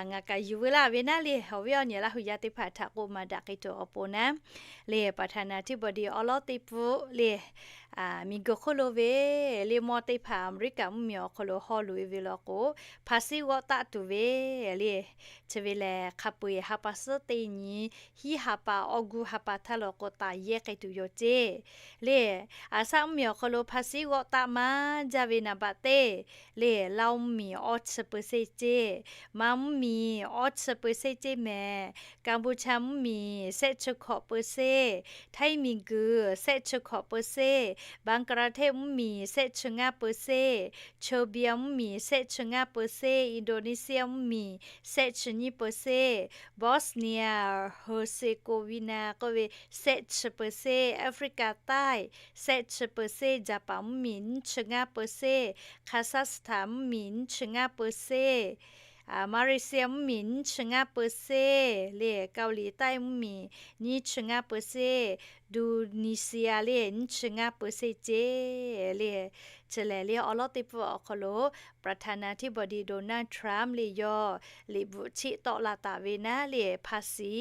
ngaˬ kaꞈ yuˬ veu laˇ ve naˉ le, awˬ viˉ awˬ nyi Laˇ hu yaˇ teˇ hpaˍ htaꞈ k'oˆ maˍ daꞈ k'ai tuˬ awˬ pon naˉ le, ประธานาธิบดี awˉ lawˉ teˇ pfuhˆ le miˬguiˬ hk'oˆ lo ve le mawˇ teˇ hpaˍ Aˍmeˍriˆkaˍ mvuhˇmiˬ awˬ hk'aw lo haw loꞈ e ve law k'o, ภาษี g'awˆ taˆ tuˬ ve le. Chi ve lehˬ hk'a peu-eˬ ha pa suhˉ teˇ nyi hiˉ ha pa awˇ gu ha pa htaˇ law k'o taˍ yehˇ k'ai tuˬ yoˬ ceˇ le. Aˍsaˆ mvuhˇmiˬ awˬ hk'aw lo ภาษี g'awˆ taˆ maˇ jaˇ ve นับ baꞈ teˇ le, Laoˇ mvuhˇmiˬ awˇ chi เปอร์เซ็นต์ ceˇ, Manˇ mvuhˇmiˬ awˇ chi เปอร์เซ็นต์ ceˇ mehˍ, Kaˍbuˍchaˍ mvuhˇmiˬ shehˆ chi hkawꞈ เปอร์เซ็นต์, Htaiˇ miˬguiˬ shehˆ chi hkawꞈ เปอร์เซ็นต์, Baˍglaˍdeˆ mvuhˇmiˬ shehˆ chi ngaˇ เปอร์เซ็นต์, Serbia mvuhˇmiˬ shehˆ chi ngaˇ เปอร์เซ็นต์, Indonesia mvuhˇmiˬ shehˆ chi nyiˇ เปอร์เซ็นต์, Bosnia Herzegovina k'oˆ ve shehˆ chi เปอร์เซ็นต์, Africa ใต้ shehˆ chi เปอร์เซ็นต์, Japan mvuhˇmiˬ nyiˇ chi ngaˇ เปอร์เซ็นต์, Kazakhstan mvuhˇmiˬ nyiˇ chi ngaˇ เปอร์เซ็นต์, Malaysia mvuhˇmiˬ nyiˇ chi ngaˇ เปอร์เซ็นต์ le, Kaoˍliˍ ใต้ mvuhˇmiˬ nyiˇ chi ngaˇ เปอร์เซ็นต์, Indonesia le nyiˇ chi ngaˇ เปอร์เซ็นต์ ceˇ le. Chi lehˬ le awˉ lawˉ teˇ pfuhˆ awˬ hk'aw lo ประธานาธิบดี Donald Trump le yawˇ liꞈ bvuhꞈ cheˆ tawˆ la taˍ ve naˉ le ภาษี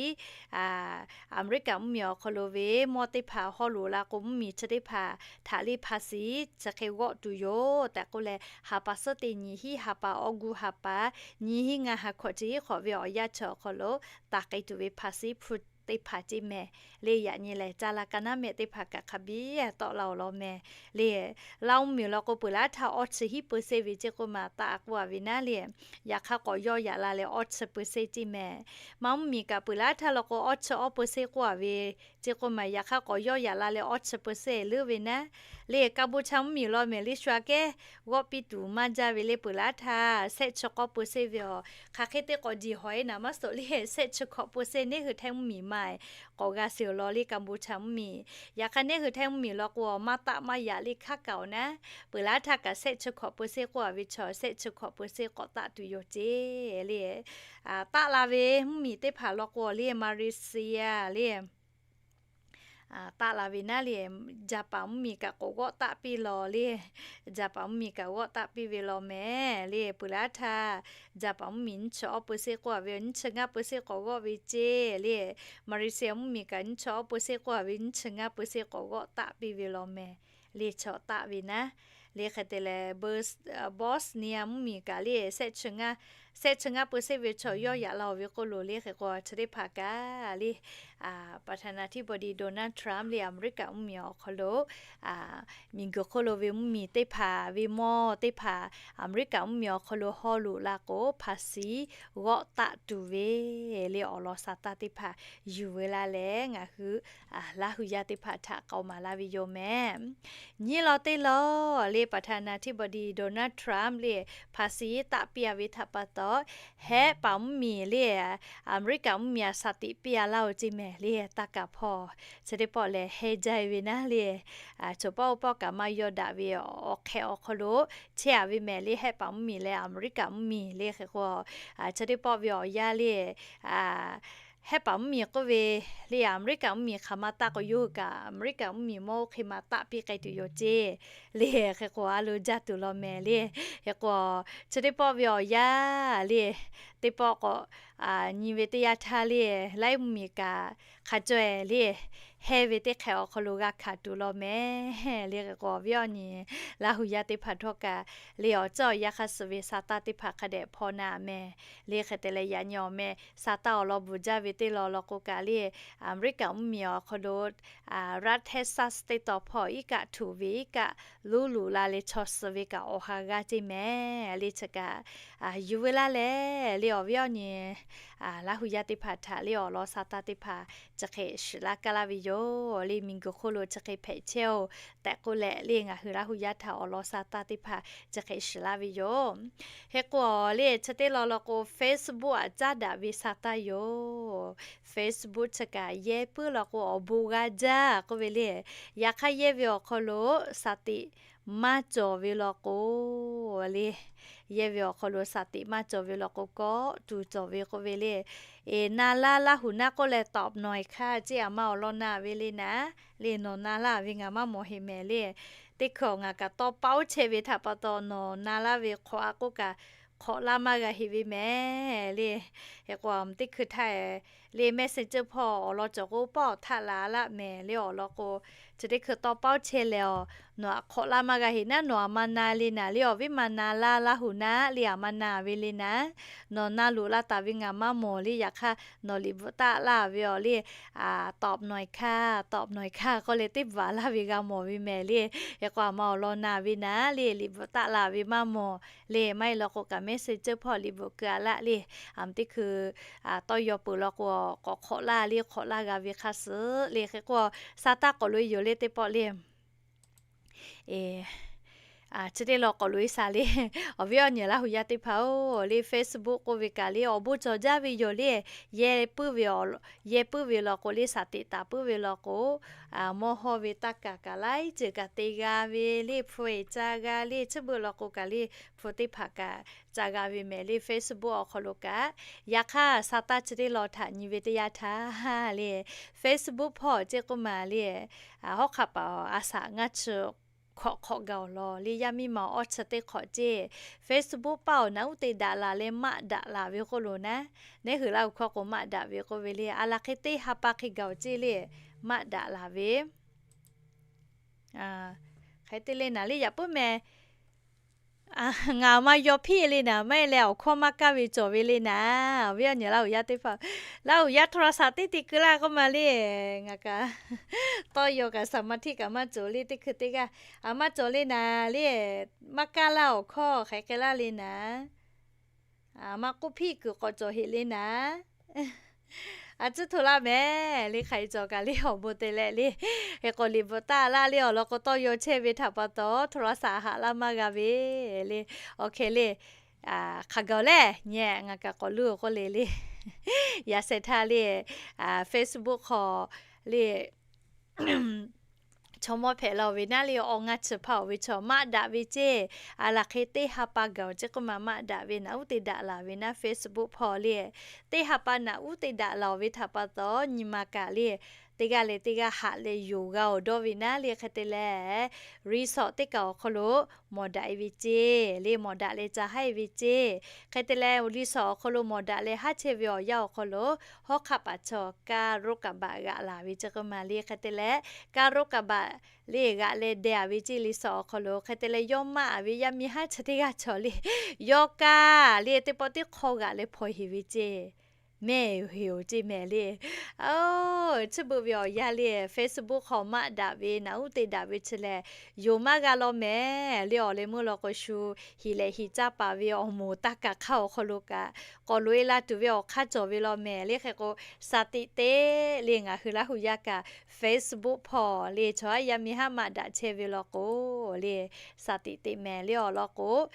Aˍmeˍriˆkaˍ mvuhˇmiˬ awˬ hk'aw lo ve mawˇ teˇ hpaˍ haw loꞈ la k'o mvuhˇmiˬ chi teˇ hpaˍ htaꞈ le ภาษี chi hk'e g'awˆ tuˬ yoˬ tehꞈ k'oˆ leh, ha pa suhˉ teˇ nyi hiˉ ha pa awˇ gu ha pa nyi hiˉ ngaˇ ha hkawꞈ chi hiˉ hk'awꞈ ve awˬ yanˇ chi awˬ hk'aw lo taˍ k'ai tuˬ ve ภาษี hpu teˇ hpaˍ ceˇ mehˍ le. Yaꞈ nyi lehˬ ca la ka naˉ mehˆ teˇ hpaˍ kaꞈ hk'a biˇ tawˆ la awˬ lawn mehˍ le. Laoˇ mvuhˇmiˬ law k'o peuˬ laˉ htaˇ awˇ chi hiˉ เปอร์เซ็นต์ ve ceˇ k'oˆ ma taˆ k'oˆ a ve naˉ le, yaꞈ hk'aˇ k'awꞈ yawˇ yaꞈ la leh awˇ chi เปอร์เซ็นต์ ceˇ mehˍ. Manˇ mvuhˇmiˬ kaꞈ peuˬ laˉ htaˇ law k'o awˇ chi awˇ เปอร์เซ็นต์ k'oˆ a ve ceˇ k'oˆ ma yaꞈ hk'aˇ k'awꞈ yawˇ yaꞈ la leh awˇ chi เปอร์เซ็นต์ leuˉ ve naˉ le. Kaˍbuˍchaˍ mvuhˇmiˬ law mehˍ le shu aꞈ kehˉ g'awˆ piˇ tuˬ maˇ jaˇ ve le peuˬ laˉ htaˇ shehˆ chi k'awˇ เปอร์เซ็นต์ ve awˬ hk'aˬ hk'e te k'awꞈ jiˬ hawˬ e naˍ maˇ suhˍ le shehˆ chi hkawꞈ เปอร์เซ็นต์ neˉ hui Htaiˇ mvuhˇmiˬ ma e k'awꞈ g'a sheˍ awˬ lawn le Kaˍbuˍchaˍ mvuhˇmiˬ. Yaꞈ hk'aˇ neˉ hui Htaiˇ mvuhˇmiˬ law k'o maˇ taˆ maˇ yaꞈ le hkaˉ kaꞈ awˬ naˉ, peuˬ laˉ htaˇ kaꞈ shehˆ chi hkawꞈ เปอร์เซ็นต์ k'oˆ a ve chaw shehˆ chi hkawꞈ เปอร์เซ็นต์ k'awꞈ taˆ tuˬ yoˬ ceˇ le. Taˆ la ve mvuhˇmiˬ teˇ hpaˍ law k'o le Malaysia le taˆ la ve naˉ le, Japan mvuhˇmiˬ kaꞈ k'awꞈ g'awˆ taˆ piˇ law le. Japan mvuhˇmiˬ kaꞈ g'awˆ taˆ piˇ ve law mehˍ le. Peuˬ laˉ htaˇ Japan mvuhˇmiˬ nyiˇ chi awˇ เปอร์เซ็นต์ k'oˆ a ve nyiˇ chi ngaˇ เปอร์เซ็นต์ k'awꞈ g'awˆ ve ceˇ le. Malaysia mvuhˇmiˬ kaꞈ nyiˇ chi awˇ เปอร์เซ็นต์ k'oˆ a ve nyiˇ chi ngaˇ เปอร์เซ็นต์ k'awꞈ g'awˆ taˆ piˇ ve law mehˍ le. Chaw taˆ ve naˉ le hk'e te leh Bosnia mvuhˇmiˬ kaꞈ le shehˆ chi ngaˇ Shehˆ chi ngaˇ peu shehˆ ve chaw yawˇ yaꞈ la-oˬ ve k'oˆ lo le hk'e k'o, chi teˇ hpaˍ kaꞈ le, ประธานาธิบดี Donald Trump le Aˍmeˍriˆkaˍ mvuhˇmiˬ awˬ hk'aw lo miˬguiˬ hk'oˆ lo ve mvuhˇmiˬ teˇ hpaˍ ve mawˇ teˇ hpaˍ Aˍmeˍriˆkaˍ mvuhˇmiˬ awˬ hk'aw lo haw loꞈ la k'o, ภาษี g'awˆ taˆ tuˬ ve le awˬ lawn sa taˇ teˇ hpaˍ yuˬ ve laˇ leh, ngaˬ hui Laˇ hu yaˇ teˇ hpaˍ htaꞈ k'awꞈ maˍ laˇ ve yoˬ mehˍ. Nyiˇ law teˇ law le ประธานาธิบดี Donald Trump le ภาษี taˆ piˇ-a ve htaꞈ pa taw, Hehˆ paˍ mvuhˇmiˬ le Aˍmeˍriˆkaˍ mvuhˇmiˬ a sa tiꞈ piˇ-a laˇ-oˬ ceˇ mehˍ le taˇ kaˍ hpawˇ. Chi teˇ pawˆ lehˬ heh jaˇ ve naˉ le, choˬ pawˆ oˇ pawˆ kaꞈ maˇ yawˇ daꞈ ve awˬ hk'ehꞈ awˬ hk'aw lo chehˇ-a ve mehˍ le, Hehˆ paˍ mvuhˇmiˬ leh Aˍmeˍriˆkaˍ mvuhˇmiˬ le hk'e k'o, chi teˇ pawˆ ve awˬ yanˇ le, Hehˆ paˍ mvuhˇmiˬ k'oˆ ve le Aˍmeˍriˆkaˍ mvuhˇmiˬ hk'aˬ ma taˆ k'o, yawˇ hui kaꞈ Aˍmeˍriˆkaˍ mvuhˇmiˬ mawˇ oˇ hk'e ma taˆ piˇ k'ai tuˬ yoˬ ceˇ le hk'e k'o, a lo jaˇ tuˬ law mehˍ le. Hk'e k'o, chi teˇ pawˆ ve awˬ yanˇ le, teˇ pawˆ k'awꞈ nyi ve teˇ yanˇ htaˇ le, laiˉ mvuhˇmiˬ kaꞈ hk'a caweh le, heh ve teˇ hk'ehꞈ awˬ hk'aw lo g'a hkanˍ tuˬ law mehˍ le. Hk'e k'o, viˉ awˬ nyi Laˇ hu yaˇ teˇ hpaˍ htawˇ kaꞈ le awˬ ceuˬ awˬ yanˇ hk'a suhˍ ve sa taˇ teˇ hpaˍ hk'a dehꞈ hpaw na mehˍ le. Hk'e te leh yaꞈ nyi awˬ meh sa taˇ awˬ lawn bvuhˬ jaˇ ve teˇ law law k'o kaꞈ le, Aˍmeˍriˆkaˍ mvuhˇmiˬ awˬ hk'aw lo รัฐเท็กซัส teˇ taw hpawˇ iˉ kaˆ htuꞈ ve iˉ kaˆ luˉ luꞈ la leh chaw suh ve kaꞈ awˬ ha g'aˇ ceˇ mehˍ le. Chi kaꞈ yuˬ ve laˇ leh le awˬ viˉ awˬ nyi Laˇ hu yaˇ teˇ hpaˍ htaꞈ le awˬ lawn sa taˇ teˇ hpaˍ chi hk'e shiˍ laˇ kaˇ laˇ ve yoˬ le. Miˬguiˬ hk'oˆ lo chi hk'e hpehꞈ chehˇ-oˬ tehꞈ k'oˆ leh le, ngaˬ hui Laˇ hu yaˇ htaꞈ awˬ lawn sa taˇ teˇ hpaˍ chi hk'e shiˍ laˇ ve yoˬ. Hk'e k'o le chi teˇ law law k'o, Facebook aꞈ caˉ daꞈ ve sa taˇ yoˬ. Facebook chi kaꞈ yehˇ puiˉ law k'o awˬ bon g'a jaˇ k'oˆ ve le. Yaꞈ hk'aˇ yehˇ ve awˬ hk'aw lo sa tiꞈ maˇ cawˬ ve law k'o le, yehˇ ve awˬ hk'aw lo sa tiꞈ maˇ cawˬ ve law k'o, kawˆ tuˬ cawˬ ve k'oˆ ve le. Eˬ, na laˇ Laˇ hu naˉ k'oˆ leh ตอบหน่อยค่ะ ceˇ, aˬ ma awˬ lawn na ve le naˉ le, nawˬ na laˇ ve ngaˬ maˇ mawˬ heˍ mehˍ le. Teˇ hkui ngaˬ kaꞈ tawˇ paˉ oˉ chehˇ ve htaꞈ pa taw nawˬ na laˇ ve hk'awꞈ a k'oˆ kaꞈ hk'awꞈ laˇ maˇ g'a heˍ ve mehˍ le. Hk'e k'o, teˇ hkui htaˇ le messenger hpawˇ awˬ lawn cawˬ k'o, pawˆ awˬ htaˆ la laˇ mehˍ le awˬ lawn k'o, chi teˇ hkui tawˇ paˉ oˉ chehˇ leh awˬ, nawˬ aꞈ hk'awꞈ laˇ maˇ g'a heˍ naˉ, nawˬ aˬ ma na le naˉ le, awˬ viˉ ma na laˇ Laˇ hu naˉ le, aˬ ma na ve le naˉ, nawˬ na loꞈ la taˍ ve ngaˬ maˇ mawˬ le. Yaꞈ hk'aˇ nawˬ liꞈ bvuhꞈ taˆ laˇ ve awˬ le, ตอบหน่อยค่ะ ตอบหน่อยค่ะ k'oˆ leh teˇ baˬ laˇ ve g'a mawˬ ve mehˍ le. Hk'e k'o, aˬ ma awˬ lawn na ve naˉ le, liꞈ bvuhꞈ taˆ la ve maˇ mawˬ le. Maˇ heˆ law k'o kaꞈ messenger hpawˇ liꞈ bvuhꞈ keu a laˇ le. Aˬ, teˇ hkui tawˇ yaw peuˬ law k'o, k'awꞈ hk'awꞈ laˇ le, hk'awꞈ laˇ g'a ve hk'a suhˍ le. Hk'e k'o, sa taˇ k'awꞈ loꞈ-e yoˬ le teˇ pawˆ le. Chi teˇ law k'awꞈ loꞈ-e shaˍ le. Awˬ viˉ awˬ nyi Laˇ hu yaˇ teˇ hpaˍ-oˬ le, Facebook k'oˆ ve kaꞈ le awˬ bon cawˬ jaˇ ve yoˬ le. Yehˇ puiˉ ve awˬ, yehˇ puiˉ ve law k'o le, saˍ teꞈ taˍ puiˉ ve law k'o, mawˇ hawˇ ve taˇ kaˍ kaꞈ laiˉ ceuˬ kaꞈ te g'a ve le, hpu eˬ ca g'a le, chi beuꞈ law k'o kaꞈ le, hpu teˇ hpaˍ kaꞈ ca g'a ve mehˍ le Facebook awˬ hk'aw lo kaꞈ. Yaꞈ hk'aˇ sa taˇ chi teˇ law htaꞈ nyi ve teˇ yanˇ htaˇ le, Facebook hpawˇ ceˇ k'oˆ ma le, hawˉ hk'a paˍ a shaꞈ ngaˇ chi hk'awꞈ hk'awꞈ gaˬ-oˬ law le, yaˇ miˇ ma awˇ chi teˇ hk'awꞈ ceˇ. Facebook paˇ awˬ naꞈ uˉ te daꞈ laˬ leh maˆ daꞈ laˬ ve k'oˆ lo naˉ, neˉ hui laˇ hu hkawˇ k'o maˆ daꞈ ve k'oˆ ve le. Aˬ laˬ hk'e teˇ ha pa hk'e gaˬ-oˬ ceˇ le, maˆ daꞈ laˬ ve. Hk'e te le naˍ le, yaꞈ puiˉ meh ngaˬ ma yaw hpiˇ le naˍ, maˇ heˆ leh awˬ hkawˇ maˇ kaˇ ve cawˬ ve le naˍ. Awˬ viˉ awˬ nyi Laˇ hu yaˇ teˇ hpaˍ, Laˇ hu yaˇ โทรศัพท์ teˇ te keu laˇ k'oˆ ma le. Ngaˬ kaꞈ tawˇ yaw kaꞈ สมาธิ kaꞈ maˇ cawˬ le, teˇ hkui teˇ g'aˇ a maˇ cawˬ le naˍ le. Maˇ kaˇ laˇ awˬ hkawˇ hk'aˬ hk'e laˇ le naˍ. Maˇ k'oˆ hpiˇ kuiˬ k'awꞈ cawˬ heˍ le naˍ. A tcuhˉ hto laˇ mehˍ le, hk'aˬ hk'e cawˬ kaꞈ le awˬ bon te leh le. Hk'e k'o liꞈ bvuhꞈ taˆ laˇ le awˬ lawn k'o, tawˇ yaw chehˇ ve htaꞈ pa taw โทรศัพท์ haꞈ laˇ maˇ g'a ve le. Awˬ hk'e le, hk'aˬ gaˬ lehˬ nyi ngaˬ kaꞈ k'awꞈ luˇ k'oˆ le le. Yaꞈ sheh htaˇ le, Facebook hk'aw le chaw mawˇ hpehꞈ la-oˬ ve naˉ le, awˬ ngaˇ chi hpaˇ-oˬ ve chaw maˆ daꞈ ve ceˇ. Aˬ laˬ hk'e teˇ ha pa gaˬ-oˬ ceˇ k'oˆ ma maˆ daꞈ ve naꞈ uˉ te daꞈ laˬ ve naˉ Facebook hpawˇ le. Teˇ ha pa naꞈ uˉ te daꞈ laˬ-oˬ ve htaꞈ pa taw nyi ma kaꞈ le teˇ g'aˇ leh teˇ g'aˇ haꞈ leh yonˍ g'a awˬ dawˇ ve naˉ le. Hk'e te leh, resort teˇ kaꞈ awˬ hk'aw lo mawˬ daꞈ e ve ceˇ le, mawˬ daꞈ leh ca haˉ e ve ceˇ. Hk'e te leh, resort awˬ hk'aw lo mawˬ daꞈ leh haˉ chehˇ ve awˬ yanˇ awˬ hk'aw lo, hawˉ hk'aˆ paˍ chaw kaˇ roˉ kaˍ baꞈ g'aꞈ laˬ ve ceˇ k'oˆ ma le. Hk'e te leh, kaˇ roˉ kaˍ baꞈ le g'aꞈ leh deh a ve ceˇ, resort awˬ hk'aw lo. Hk'e te leh, yawˇ maˆ a ve yaˇ miˇ haˉ chi teˇ g'aˇ chaw le, yawˇ kaˇ le teˇ pawˆ teˇ hk'awˇ g'aꞈ leh hpaw heˍ ve ceˇ. Mehˆ heˍ oˬ ceˇ mehˍ le. Chi beuꞈ ve awˬ yanˇ le, Facebook hk'aw maˆ daꞈ ve naꞈ uˉ te daꞈ ve chi lehˬ, yonˍ maˇ g'a law mehˍ le. Awˬ leh meuˇ law k'o shu, hiˍ lehꞈ hiˍ caˇ paˍ ve awˬ moˍ taˇ kaˬ hk'aˇ awˬ hk'aw lo kaꞈ, k'awꞈ loꞈ e la tuˬ ve awˬ hk'aˇ cawˬ ve law mehˍ le. Hk'e k'o, shaˍ tiꞈ teꞈ le ngaˬ hui Laˇ huˍ yaˇ kaꞈ Facebook hpawˇ le chaw haˉ yaˇ miˇ haˉ maˆ daꞈ chehˇ ve law k'o le, shaˍ tiꞈ teꞈ mehˍ le. Awˬ lawn k'o,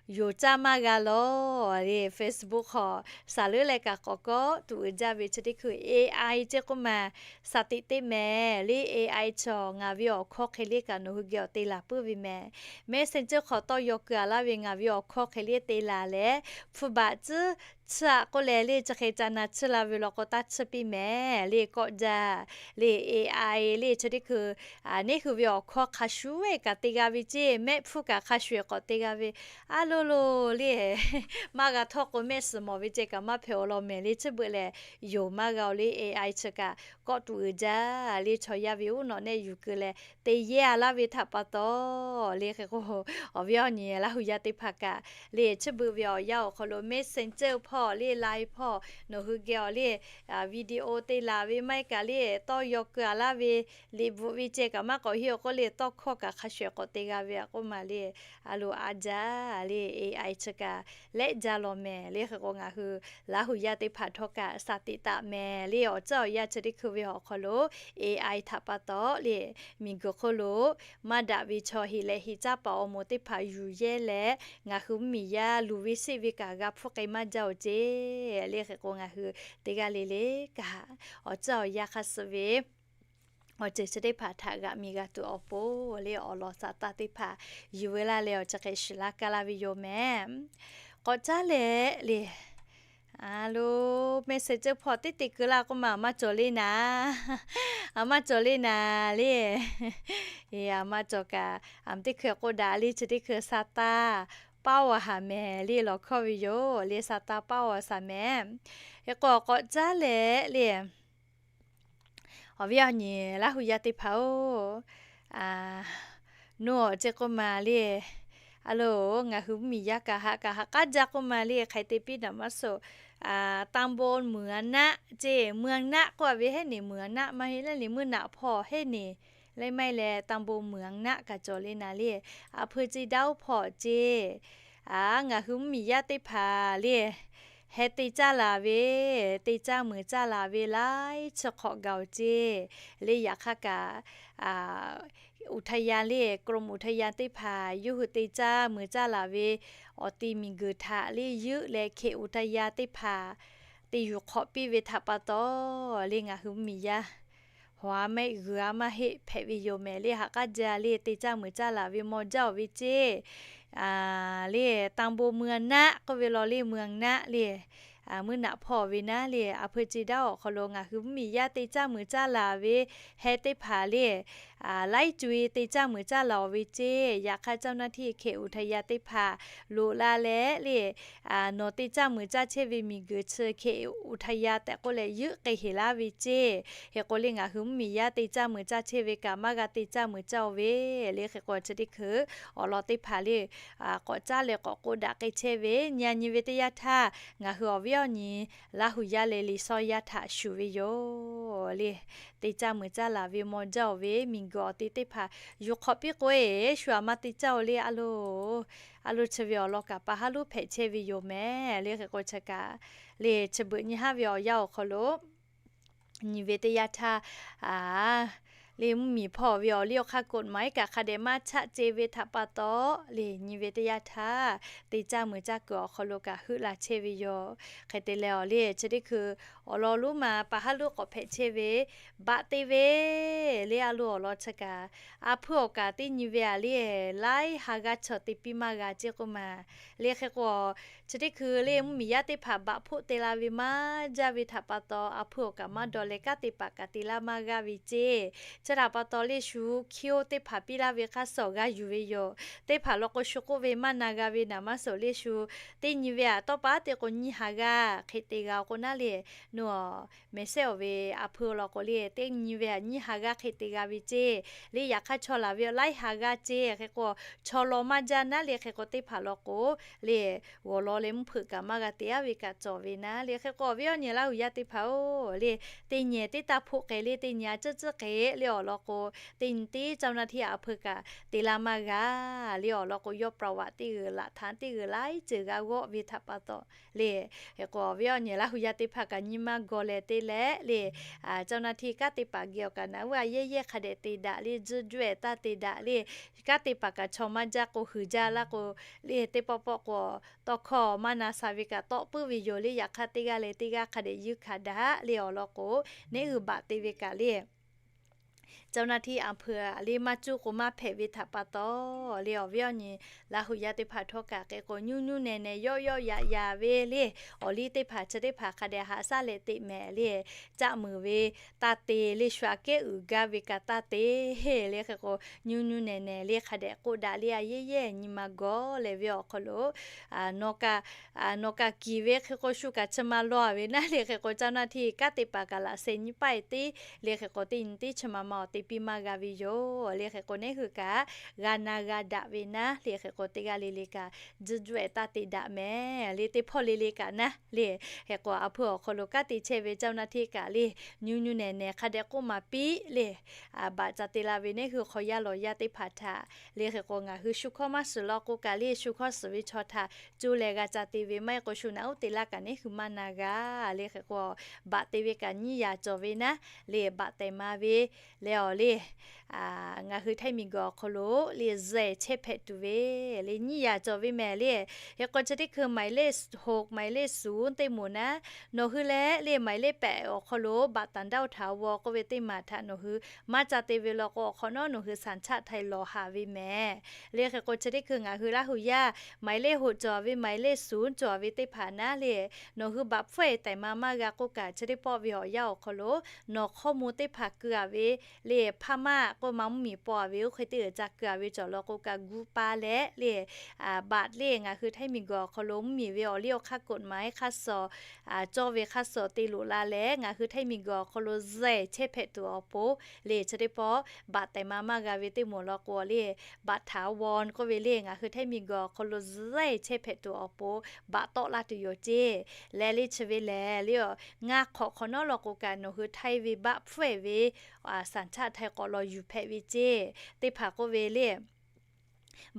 yonˍ caˇ maˇ g'a law le. Facebook hk'aw shaˍ leuˉ leh kaꞈ k'awꞈ kawˆ tuˬ uiˍ jaˇ ve chi teˇ hkui A I ceˇ k'oˆ ma, shaˍ tiꞈ teꞈ mehˍ le. A I chaw ngaˬ ve awˬ hkawˇ hk'e le kaꞈ nawˬ hui geh awˬ te laˬ puiˉ ve mehˍ. Messenger hk'aw tawˇ yaw keu a laˇ ve ngaˬ ve awˬ hkawˇ hk'e le te laˬ leh, hpu baꞈ tcuhˉ tsuhˇ a k'oˆ leh le chi hk'e ca na tsuhˇ la ve law k'o, taˇ tsuhˇ piˇ mehˍ le. Kawˆ jaˇ le. A I le chi teˇ hkui neˇ hui ve awˬ hkawˇ hk'a shuˍ e kaꞈ te g'a ve ceˇ, mehˆ hpfuhˇ kaꞈ hk'a shuˍ e k'awꞈ te g'a ve. A lo lo le, maˇ g'a htawˇ k'o mehˆ suhˍ mawˬ ve ceh kaꞈ maˇ hpehꞈ awˬ lawn mehˍ le. Chi beuꞈ lehˬ, yonˍ maˇ g'a oˬ le. A I chi kaꞈ kawˆ tuˬ uiˍ jaˇ le. Chaw yaˇ ve uˉ nawꞈ nehˆ yuˬ keu leh te yehˇ a laˇ ve htaꞈ pa taw le. Hk'e k'o, awˬ viˉ awˬ nyi Laˇ huˍ yaˇ teˇ hpaˍ kaꞈ le, chi beuꞈ ve awˬ yanˇ awˬ hk'aw lo Messenger hpawˇ le, Line hpawˇ nawˬ hui geh awˬ le video te laˬ ve maˇ heˆ kaꞈ le, tawˇ yaw keu a laˇ ve, liꞈ bvuhꞈ ve ceh kaꞈ maˇ k'awꞈ heˆ awˬ k'oˆ le, tawˇ hkawˇ kaꞈ hk'a shuˍ e k'awꞈ te g'a ve a k'oˆ ma le. A lo a jaˇ le. A I chi kaꞈ lehˆ jaˇ law mehˍ le. Hk'e k'o, ngaˬ hui Laˇ huˍ yaˇ teˇ hpaˍ htawˇ kaꞈ shaˍ tiꞈ taꞈ mehˍ le. Awˬ ceuˬ awˬ yanˇ chi teˇ hkui ve awˬ hk'aw lo A I htaꞈ pa taw le, miˬguiˬ hk'oˆ lo maˇ daꞈ ve chaw hiˍ lehꞈ hiˍ caˇ paˍ awˬ moˍ teˇ hpaˍ yuˬ yehˇ leh, ngaˬ hui mvuhˇmiˬ yaˇ luˬ ve sheˆ ve kaꞈ g'a hpfuhˇ k'ai maˇ jaˇ oˬ ceˇ le. Hk'e k'o, ngaˬ hui teˇ g'aˇ le le kaꞈ awˬ ceuˬ awˬ yanˇ hk'a suh ve awˬ ceuˬ chi teˇ hpaˍ htaꞈ g'aꞈ miˬ g'a tuˬ awˬ pon le, awˬ lawn shaˍ taˇ teˇ hpaˍ yuˬ ve laˇ leh awˬ chi hk'e shiˍ laˇ kaˇ laˇ ve yoˬ mehˍ. K'awꞈ caˉ leh le, a lo, Messenger hpawˇ teˇ te keu laˇ k'oˆ ma, a maˇ cawˬ le naˍ, a maˇ cawˬ le naˍ le. A maˇ cawˬ kaꞈ, a teˇ hkui k'oˆ daꞈ le, chi teˇ hkui shaˍ taˇ paˉ a haˍ mehˍ le lawˬ hkawˇ ve yoˬ le. Shaˍ taˇ paˉ a shaˍ mehˍ. Hk'e k'o, k'awꞈ caˉ leh le, awˬ viˉ awˬ nyi Laˇ huˍ yaˇ teˇ hpaˍ-oˬ, nuˇ awˬ ceˇ k'oˆ ma le. A lo, ngaˬ hui mvuhˇmiˬ yaˇ kaꞈ haꞈ kaꞈ haꞈ k'aˉ jaˇ k'oˆ ma le. Hk'aˬ hk'e te piˇ daꞈ maˇ suh, ตำบลเมืองนะ ceˇ, เมืองนะ k'oˆ a ve heˉ neˍ, เมืองนะ maˇ heˆ le, le mvuhˇ naꞈ hpawˇ heˉ neˍ, le maˇ heˆ leh ตำบลเมืองนะ kaꞈ cawˬ le naˍ le. A hpui ci daˇ oˇ hpawˇ ceˇ, a, ngaˬ hui mvuhˇmiˬ yaˇ teˇ hpaˍ le, heh te caˇ laˬ ve, te caˇ meuˍ caˇ laˬ ve laiˉ chi hk'awꞈ gaˬ oˬ ceˇ. Le yaꞈ hk'aˇ kaꞈ, อุทยาน le กรมอุทยาน teˇ hpaˍ yawˇ hui te caˇ meuˍ caˇ laˬ ve awˬ ti miˬguiˬ htaꞈ le yuˆ leh เขตอุทยาน teˇ hpaˍ te yuˬ hk'awꞈ piˇ ve htaꞈ pa taw, le ngaˬ hui mvuhˇmiˬ yaˇ haw a mehˆ g'uiˬ a maˇ heˆ hpehꞈ ve yoˬ mehˍ le. Haꞈ k'aˉ jaˇ le, te caˇ meuˍ caˇ laˬ ve maw jaˇ oˬ ve ceˇ. Le ตำบลเมืองนะ k'oˆ ve law le, เมืองนะ le, mvuhˇ naꞈ hpawˇ ve naˉ le, a hpui ci daˇ awˬ hk'aw lo ngaˬ hui mvuhˇmiˬ yaˇ te caˇ meuˍ caˇ laˬ ve heh teˇ hpaˍ le, laiˉ co e te caˇ meuˍ caˇ laˬ oˬ ve ceˇ. Yaꞈ hk'aˇ เจ้าหน้าที่ เขตอุทยาน teˇ hpaˍ loꞈ la leh le, nawˬ te caˇ meuˍ caˇ chehˇ ve miˬguiˬ chi เขตอุทยาน tehꞈ k'oˆ leh yuˆ k'ai heˍ laˇ ve ceˇ. Hk'e k'o le ngaˬ hui mvuhˇmiˬ yaˇ te caˇ meuˍ caˇ chehˇ ve kaꞈ maˇ g'a te caˇ meuˍ caˇ oˬ ve le. Hk'e k'o chi teˇ hkui awˬ lawn teˇ hpaˍ le, k'awꞈ caˉ leh k'awꞈ k'oˆ daꞈ k'ai chehˇ ve, nyi a nyi ve teˇ yanˇ htaˇ ngaˬ hui awˬ viˉ awˬ nyi Laˇ huˍ yaˇ leh Liꞈ shawnˇ yaˇ htaꞈ shuˍ ve yoˬ le. Te caˇ meuˍ caˇ laˬ ve maw jaˇ oˬ ve miˬguiˬ awˬ ti teˇ hpaˍ yuˬ hk'awꞈ piˇ k'o e, shu aꞈ ma te caˇ oˬ le. A lo, a lo chi ve awˬ lawn kaꞈ pa haˉ loˉ hpehꞈ chehˇ ve yoˬ mehˍ le. Hk'e k'o chi kaꞈ le, chi beuꞈ nyi haˉ ve awˬ yanˇ awˬ hk'aw lo nyi ve teˇ yanˇ htaˇ, le mvuhˇmiˬ hpawˇ ve awˬ liˇ awˬ hk'aˇ กฎหมาย kaꞈ hk'a dehꞈ maˇ chaˆ ce ve htaꞈ pa taw, le nyi ve teˇ yanˇ htaˇ te caˇ meuˍ caˇ kuiˬ awˬ hk'aw lo kaꞈ heuˆ la chehˇ ve yoˬ. Hk'e te leh awˬ le chi teˇ hkui awˬ lawn lonˉ ma pa haˉ lonˉ k'awꞈ hpehꞈ chehˇ ve, baꞈ te ve le a lo awˬ lawn chi kaꞈ, a hpuiˇ awˬ kaꞈ teˇ nyi ve a le, laiˉ ha g'aˇ chaw te piˇ maˇ g'a ceˇ k'oˆ ma. Le hk'e k'o, chi teˇ hkui le mvuhˇmiˬ yaˇ teˇ hpaˍ baꞈ hpoˆ te la ve maˇ jaˇ ve htaꞈ pa taw, a hpuiˇ awˬ kaꞈ maˇ dawˇ leh kanˉ te paˍ kaꞈ te laˇ maˇ g'aˇ ve ceˇ. Chi htaꞈ pa taw le shu hkiˇ oˇ teˇ hpaˍ piˇ laˇ ve hk'aˇ suh g'a yuˬ ve yoˬ. Teˇ hpaˍ law k'o shu k'oˆ ve maˇ na g'a ve naˍ maˇ suhˍ le shu teˇ nyi ve aꞈ tawˇ pa te k'o nyiˇ ha g'aˇ hk'e te g'a k'o naˉ le, nawˬ mehˍ sehˉ awˬ ve a hpuiˇ law k'o le teˇ nyi ve aꞈ nyiˇ ha g'aˇ hk'e te g'a ve ceˇ. Le yaꞈ hk'aˇ chaw laˬ ve laiˉ ha g'aˇ ceˇ. Hk'e k'o chaw law maˇ jaˇ naˉ le hk'e k'o teˇ hpaˍ law k'o le g'awˬ law leh mvuhˇ hpeuꞈ kaꞈ maˇ g'a te aˉ ve kaꞈ cawˬ ve naˉ le hk'e k'o awˬ viˉ awˬ nyi Laˇ huˍ yaˇ teˇ hpaˍ-oˬ le, teˇ nyi teˇ taˇ hpoˆ k'ai le teˇ nyi a ciˉ ciˉ k'ai le awˬ lawn k'o, teˇ nyi teˇ เจ้าหน้าที่ a hpuiˇ kaꞈ te laˇ maˇ g'a le awˬ lawn k'o, yawˇ ประวัติ teˇ g'uiˬ หลักฐาน teˇ g'uiˬ laiˉ ceuˬ g'a g'awˆ ve htaꞈ pa taw le, hk'e k'o awˬ viˉ awˬ nyi Laˇ huˍ yaˇ teˇ hpaˍ kaꞈ nyi maˇ gaw leh te leh le, เจ้าหน้าที่ kanˉ te paˍ geh awˬ kaꞈ naˍ uˉ a yehˇ yehˇ hk'a dehꞈ te daꞈ le, tzuhˇ juˇ ehˍ taˇ te daꞈ le, kanˉ te paˍ kaꞈ chaw maˇ jaˇ k'o huiˍ jaˇ laˇ k'o le, teˇ pawˆ pawˆ k'o tawˇ hkawˇ maˇ na sha ve kaꞈ tawˆ puiˉ ve yoˬ le. Yaꞈ hk'aˇ teˇ g'aˇ leh teˇ g'aˇ hk'a dehꞈ yuˇ hkanˍ daꞈ le awˬ lawn k'o, neˉ hui baꞈ te ve kaꞈ le เจ้าหน้าที่ a hpuiˇ le maˇ cuˇ k'o maˇ hpehꞈ ve htaꞈ pa taw le awˬ viˉ awˬ nyi Laˇ huˍ yaˇ teˇ hpaˍ htawˇ kaꞈ hk'e k'o nyuˇ nyuˇ nehˬ nehˬ yawˆ yawˆ yaꞈ yaꞈ ve le, awˬ liˇ teˇ hpaˍ chi teˇ hpaˍ hk'a dehꞈ haꞈ shaˉ leh teꞈ mehˍ le, caˆ muiˬ ve taˇ te le, shu aꞈ kehˉ uiˍ gaˇ ve kaꞈ taˇ te le hk'e k'o nyuˇ nyuˇ nehˬ nehˬ le hk'a dehꞈ k'oˆ daꞈ le a yehˇ yehˇ nyi ma gaw leh ve awˬ hk'aw lo nawˬ kaꞈ kiˬ ve hk'e k'o shu kaꞈ chi ma law ve naˉ le hk'e k'o เจ้าหน้าที่ kanˉ te paˍ kaꞈ laꞈ sheh nyiˇ paˆ e teˇ le hk'e k'o teˇ nyi teˇ chi ma ma awˬ te piˇ maˇ g'a ve yoˬ le hk'e k'o neˉ hui kaꞈ g'a na g'a daꞈ ve naˉ le hk'e k'o teˇ g'aˇ le le kaꞈ tzuhˇ juˇ ehˍ taˇ te daꞈ mehˍ le teˇ hpawˇ le le kaꞈ naˉ le hk'e k'o a hpuiˇ awˬ hk'aw lo kanˉ te chehˇ ve เจ้าหน้าที่ kaꞈ le nyuˇ nyuˇ nehˬ nehˬ hk'a dehꞈ k'oˆ maˍ piˇ le baꞈ ca te la ve neˉ hui hk'aw yaˇ lawˬ yaˇ teˇ hpaˍ htaꞈ le hk'e k'o ngaˬ hui shu hkawˇ maˇ suhˍ law k'o kaꞈ le shu hkawˇ suhˍ ve chaw htaꞈ co leh g'a ca te ve maˇ heˆ k'o shu naꞈ uˉ te laˇ kaꞈ neˉ hui maˇ na g'a le hk'e k'o baꞈ te ve kaꞈ nyiˇ yaꞈ cawˬ ve naˉ le baꞈ tehˬ ma ve le awˬ le ngaˬ hui htaiˇ miˬ guiˬ awˬ hk'aw lo le zehˬ chehˇ hpehꞈ tuˬ ve le nyiˇ yaꞈ cawˬ ve mehˍ le. Hk'e k'o chi teˇ hkui หมายเลขหก หมายเลขศูนย์ teˇ moˍ naˉ nawˬ hui leh le หมายเลขแปด awˬ hk'aw lo baꞈ ต่างด้าวถาวร k'oˆ ve teˇ maˬ htaꞈ nawˬ hui maˇ ca te ve law k'o awˬ hk'awꞈ nawˉ nawˬ hui สัญชาติไทย lawˬ haˍ ve mehˍ le hk'e k'o chi teˇ hkui ngaˬ hui Laˇ huˍ yaˇ หมายเลขหก cawˬ ve หมายเลขศูนย์ cawˬ ve teˇ hpaˍ naˉ le nawˬ hui baꞈ hpfuhˇ e tehˬ ma maˇ g'a k'oˆ kaꞈ chi teˇ pawˆ ve awˬ yanˇ awˬ hk'aw lo nawˬ hkawˇ mvuh teˇ hpaˍ keu a ve le hpaˇ maˇ k'oˆ ma mvuhˇmiˬ paw a ve oˇ hk'e teˇ g'uiˬ ca keu a ve cawˬ law k'o kaꞈ gu pa leh le baꞈ le ngaˬ hui htaiˇ miˬ guiˬ awˬ hk'aw lo mvuhˇmiˬ ve awˬ liˇ awˬ hk'aˇ กฎหมาย hk'aˇ suh cawˇ ve hk'aˇ suh te loꞈ la leh ngaˬ hui htaiˇ miˬ guiˬ awˬ hk'aw lo zehˬ chehˇ hpehꞈ tuˬ awˬ pon le chi teˇ pawˆ baꞈ tehˬ ma maˇ g'a ve teˇ moˍ law k'o le baꞈ ถาวร k'oˆ ve le ngaˬ hui htaiˇ miˬ guiˬ awˬ hk'aw lo zehˬ chehˇ hpehꞈ tuˬ awˬ pon baꞈ tawˆ laˇ tuˬ yoˬ ceˇ. Leh le chi ve lehˬ le ngaˇ hk'awꞈ hk'awꞈ nawˉ law k'o kaꞈ nawˬ hui htaiˇ ve baˆ hpfuhˇ e ve สัญชาติไทย k'awꞈ lawˬ yuˬ hpehꞈ ve ceˇ. Teˇ hpaˍ k'oˆ ve le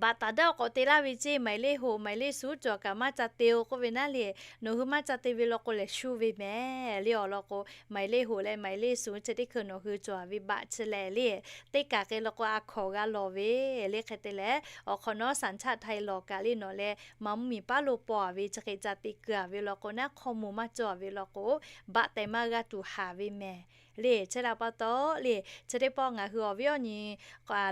baꞈ ต่างด้าว k'awꞈ te laˇ ve ceˇ หมายเลขหก หมายเลขศูนย์ cawˬ kaꞈ maˇ ca te-o k'oˆ ve naˉ le nawˬ hui maˇ ca te ve law k'o lehˬ shu ve mehˍ le awˬ lawn k'o หมายเลขหก leh หมายเลขศูนย์ chi teˇ hkui nawˬ hui cawˬ ve baꞈ chi lehˬ le teˇ kaˬ k'e law k'o a hkawꞈ g'a lawˬ ve le hk'e te leh awˬ hk'awꞈ nawˉ สัญชาติไทย lawˬ kaꞈ le nawˬ leh ma mvuhˇmiˬ paˉ lo paw a ve chi hk'e ca te keu a ve law k'o naˉ hkawˇ mvuh maˇ cawˬ a ve law k'o baꞈ tehˬ ma g'a tuˬ haˍ ve mehˍ le chi htaꞈ pa taw le chi teˇ pawˆ ngaˬ hui awˬ viˉ awˬ nyi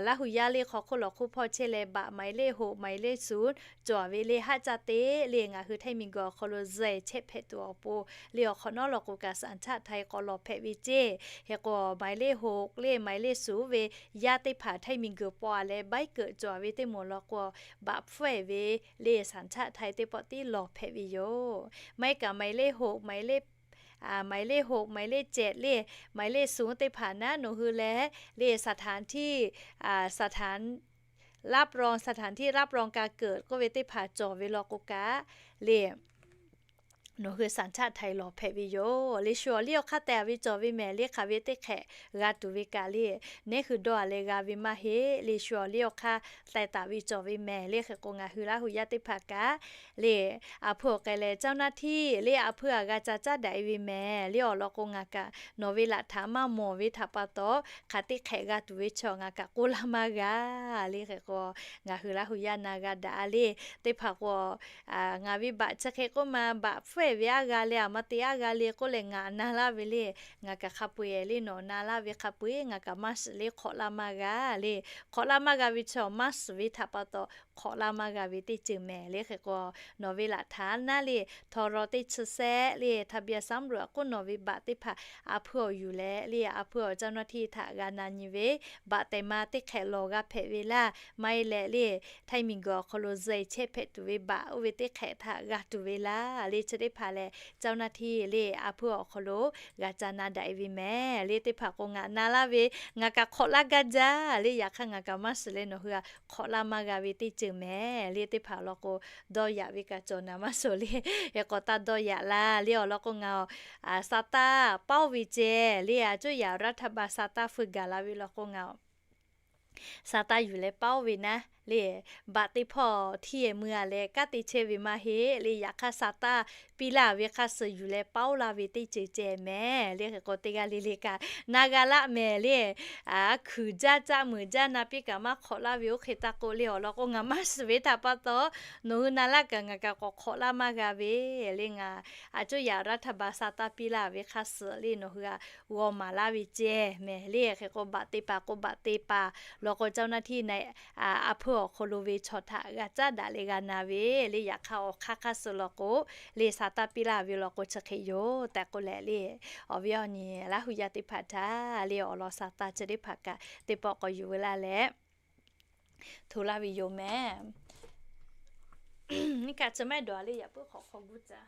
Laˇ huˍ yaˇ le hk'aw hk'oˆ lawˬ hk'oˆ hpawˇ chehˇ leh baꞈ หมายเลขหก หมายเลขศูนย์ cawˬ ve le haˆ ca te le ngaˬ hui htaiˇ miˬ guiˬ awˬ hk'aw lo zehˬ chehˇ hpehꞈ tuˬ awˬ pon le awˬ hk'awꞈ nawˉ law k'o kaꞈ สัญชาติไทย k'awꞈ lawˬ hpehꞈ ve ceˇ. Hk'e k'o หมายเลขหก le หมายเลขศูนย์ ve yaˇ teˇ hpaˍ htaiˇ miˬ guiˬ paw a leh ใบเกิด cawˬ ve teˇ moˍ law k'o baꞈ hpfuhˇ e ve le สัญชาติไทย teˇ pawˆ tiˉ lawˬ hpehꞈ ve yoˬ. Maˇ heˆ kaꞈ หมายเลขหก หมายเลข หมายเลขหก หมายเลขเจ็ด le หมายเลขศูนย์ teˇ hpaˍ naˉ nawˬ hui leh le สถานที่ สถาน รับรอง สถานที่รับรองการเกิด k'oˆ ve teˇ hpaˍ cawˬ ve law k'o kaꞈ le nawˬ hui สัญชาติไทย lawˬ hpehꞈ ve yoˬ. Le shu awˬ liˇ awˬ hk'aˇ teh a ve cawˬ ve mehˍ le hk'aˬ ve teˇ hk'ehꞈ g'a tuˬ ve kaꞈ le neˉ hui dawˇ a leh g'a ve maˇ heˆ. Le shu awˬ liˇ awˬ hk'aˇ teh taˍ ve cawˬ ve mehˍ le hk'e k'o ngaˬ hui Laˇ huˍ yaˇ teˇ hpaˍ kaꞈ le a hpuiˇ awˬ k'ai leh เจ้าหน้าที่ le a hpuiˇ a g'a ca caˉ daꞈ e ve mehˍ le awˬ lawn k'o ngaˬ kaꞈ nawˬ ve laꞈ htaꞈ maˇ mawˬ ve htaꞈ pa taw hk'aˬ teˇ hk'ehꞈ g'a tuˬ ve chaw ngaˬ kaꞈ k'oˆ laˇ maˇ g'a. Le hk'e k'o ngaˬ hui Laˇ huˍ yaˇ na g'a daꞈ a le teˇ hpaˍ k'o ngaˬ ve baꞈ chi hk'e k'oˆ ma baꞈ hpfuhˇ ve aˉ g'a le, aˬ ma te aˉ g'a le k'oˆ leh ngaˬ na laˇ ve le. Ngaˬ kaꞈ hk'a peu-eˬ le, nawˬ na laˇ ve hk'a peu-eˬ ngaˬ kaꞈ maˇ shiˍ le, hk'awꞈ laˇ maˇ g'a le. Hk'awꞈ laˇ maˇ g'a ve chi awˬ maˇ shiˍ ve htaꞈ pa taw hk'awꞈ laˇ maˇ g'a ve teˇ ceuˬ mehˍ le. Hk'e k'o, nawˬ ve laꞈ htaꞈ naˉ le, htaw raw teˇ chi sehˆ le, htaˇ biˇ a saˉ mruꞈ a k'oˆ nawˬ ve baꞈ teˇ hpaˍ a hpui awˬ yuˬ leh le, a hpui awˬ เจ้าหน้าที่ htaꞈ g'a na nyi ve, baꞈ tehˬ ma teˇ hk'ehꞈ lawˬ g'a hpehꞈ ve laˇ, maˇ heˆ leh le, htaiˇ miˬguiˬ awˬ hk'aw lo zuhꞈ chehˇ hpehꞈ tuˬ ve baꞈ oˇ ve teˇ hk'ehꞈ htaꞈ g'a tuˬ ve laˇ le. Chi teˇ hpaˍ lehˬ เจ้าหน้าที่ le a hpui awˬ hk'aw lo g'a ca na daꞈ e ve mehˍ le. Teˇ hpaˍ k'o ngaˬ na laˇ ve, ngaˬ kaꞈ hk'awꞈ laˇ gaˇ jaˇ le. Yaꞈ hk'aˇ ngaˬ kaꞈ maˇ shiˍ leh nawˬ hui a hk'awꞈ laˇ maˇ g'a ve teˇ ceuˬ mehˍ le. Teˇ hpaˍ awˬ lawn k'o, dawˇ yaꞈ ve kaꞈ cawˬ naˍ maˇ shawˍ le. Hk'e k'o taˇ dawˇ yaꞈ laˇ le. Awˬ lawn k'o ngaˬ a sa taˇ paoˉ ve ceh le, a cuˇ yaꞈ รัฐบาล sa taˇ feu gaˬ la ve law k'o ngaˬ sa taˇ yuˬ leh paoˉ ve naˉ le, baꞈ teˇ hpawˇ htiˇ e mui a leh kanˉ te chehˇ ve maˇ heˆ le. Yaꞈ hk'aˇ sa taˇ piˇ laˇ ve hk'a suh yuˬ leh paoˉ laˇ ve teˇ ceuˬ ceh mehˍ le. Hk'e k'o teˇ g'aˇ le le kaꞈ na g'a laˆ mehˍ le. Hkuiˬ jaˇ caˆ meuˍ jaˇ na piˇ kaꞈ maˇ hk'awꞈ laˇ ve oˇ hk'e taˇ k'oˆ le. Awˬ lawn k'o ngaˬ maˇ shiˍ ve htaꞈ pa taw nawˬ hui na laˇ kaꞈ ngaˬ kaꞈ k'awꞈ hk'awꞈ laˇ maˇ g'a ve le. Ngaˬ a cuˇ yaꞈ รัฐบาล sa taˇ piˇ laˇ ve hk'a suh le nawˬ hui a g'aw maˍ laˇ ve ceh mehˍ le. Hk'e k'o baꞈ te paˍ k'o baꞈ te paˍ law k'o เจ้าหน้าที่ na a hpui awˬ hk'aw lo ve chaw htaꞈ g'a caˉ daꞈ leh g'a na ve le. Yaꞈ hk'aˇ awˬ hk'aˇ hk'a suh law k'o le sa taˇ piˇ laˇ ve law k'o chi hk'e yoˬ tehꞈ k'oˆ leh le, awˬ viˉ awˬ nyi Laˇ huˍ yaˇ teˇ hpaˍ htaꞈ le awˬ lawn sa taˇ chi teˇ hpaˍ kaꞈ teˇ pawˆ k'awꞈ yuˬ ve laˇ leh hto laˇ ve yoˬ mehˍ. Nyi kaꞈ chi maˇ dawˬ le, yaꞈ puiˉ hk'awꞈ hk'aw gu ca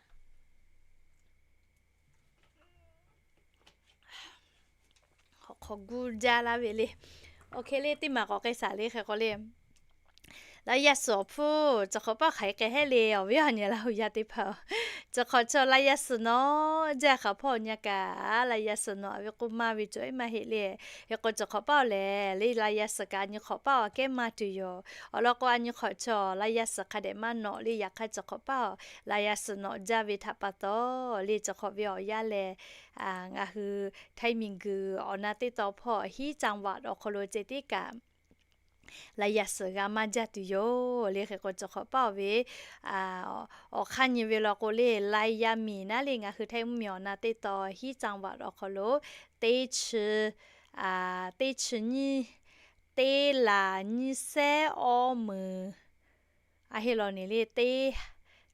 hk'awꞈ hk'aw gu jaˇ laˇ ve le. Oˇ hk'e le teˇ maˬ k'awꞈ k'ai shaˍ le. Hk'e k'o le, laˇ yaˇ suhˍ awˬ hpfuhˇ chi hk'awꞈ paˆ hk'aˬ hk'e hk'e hehˉ le, awˬ viˉ awˬ nyi Laˇ huˍ yaˇ teˇ hpaˍ-oˬ. Chi hk'awꞈ chaw laˇ yaˇ suhˍ nawˉ jaˇ hk'aˬ hpawˇ nyi kaꞈ, laˇ yaˇ suhˍ nawˉ a ve k'oˆ maˇ ve cawˬ e maˇ heˆ le. Hk'e k'o chi hk'awꞈ paˆ-oˬ lehˬ le, laˇ yaˇ suhˍ kaꞈ a nyi hk'awꞈ paˆ awˬ kehˉ maˇ tuˬ yoˬ. Awˬ lawn k'o a nyi hk'awꞈ chaw laˇ yaˇ suhˍ hk'a dehꞈ maˇ nawꞈ le. Yaꞈ hk'aˇ chi hk'awꞈ paˆ-oˬ, laˇ yaˇ suhˍ nawꞈ jaˇ ve htaꞈ pa taw le, chi hk'awꞈ ve awˬ yanˇ lehˬ, ngaˬ hui htaiˇ miˬguiˬ awˬ na teˇ taw hpawˇ hiˉ จังหวัด awˬ hk'aw lo ceh tiˉ kaꞈ laˇ yaˇ suhˍ g'a maˇ jaˇ tuˬ yoˬ le. Hk'e k'o chi hk'awꞈ paˆ-oˬ ve awˬ hk'aˇ nyi ve law k'o le, laˇ yaˇ miˬ naˉ le ngaˬ hui htaiˇ mvuhˇ miˬ awˬ na teˇ taw hiˉ จังหวัด awˬ hk'aw lo teˇ chi, teˇ chi nyiˇ, teˇ laˬ nyiˇ sehˉ awˇ meunˍ a heˆ law ne le, teˇ,